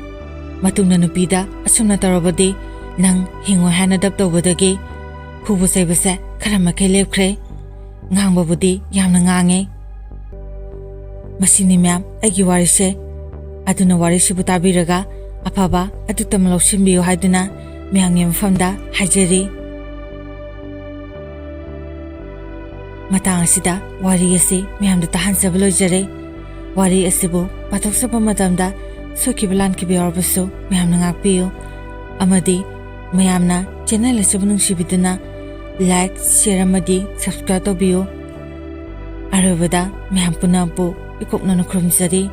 ꯃꯇꯨꯡꯗ ꯅꯨꯄꯤꯗ ꯑꯁꯨꯝꯅ ꯇꯧꯔꯕꯗꯤ ꯅꯪ ꯍꯤꯡꯉꯣꯏ ꯍꯥꯏꯅ ꯗꯞ ꯇꯧꯕꯗꯒꯤ ꯐꯨꯕ ꯆꯩꯕꯁꯦ ꯈꯔ ꯃꯈꯩ ꯂꯦꯞꯈ꯭ꯔꯦ꯫ ꯉꯥꯡꯕꯕꯨꯗꯤ ꯌꯥꯝꯅ ꯉꯥꯡꯉꯦ꯫ ꯃꯁꯤꯅꯤ ꯃꯌꯥꯝ ꯑꯩꯒꯤ ꯋꯥꯔꯤꯁꯦ꯫ ꯑꯗꯨꯅ ꯋꯥꯔꯤꯁꯤꯕꯨ ꯇꯥꯕꯤꯔꯒ ꯑꯐꯕ ꯑꯗꯨꯇꯃꯛ ꯂꯧꯁꯤꯟꯕꯤꯌꯨ ꯍꯥꯏꯗꯨꯅ ꯃꯌꯥꯝꯒꯤ ꯃꯐꯝꯗ ꯍꯥꯏꯖꯔꯤ꯫ ꯃꯇꯥꯡ ꯑꯁꯤꯗ ꯋꯥꯔꯤ ꯑꯁꯤ ꯃꯌꯥꯝꯗ ꯇꯥꯍꯟꯖꯕ ꯂꯣꯏꯖꯔꯦ꯫ ꯋꯥꯔꯤ ꯑꯁꯤꯕꯨ ꯄꯥꯊꯣꯛꯆꯕ ꯃꯇꯝꯗ ꯁꯣꯏꯈꯤꯕ ꯂꯥꯟꯈꯤꯕ ꯌꯥꯎꯔꯕꯁꯨ ꯃꯌꯥꯝꯅ ꯉꯥꯛꯄꯤꯌꯨ꯫ ꯑꯃꯗꯤ ꯃꯌꯥꯝꯅ ꯆꯦꯅꯦꯜ ꯑꯁꯤꯕꯨ ꯅꯨꯡꯁꯤꯕꯤꯗꯨꯅ ꯂꯥꯏꯛ, ꯁꯤꯌꯔ ꯑꯃꯗꯤ ꯁꯕꯁꯀ꯭ꯔꯥꯏꯕ ꯇꯧꯕꯤꯌꯨ꯫ ꯑꯔꯣꯏꯕꯗ ꯃꯌꯥꯝ ꯄꯨꯝꯅꯃꯛꯄꯨ ꯏꯀꯣꯛꯅꯅ ꯈꯨꯔꯨꯝꯖꯔꯤ꯫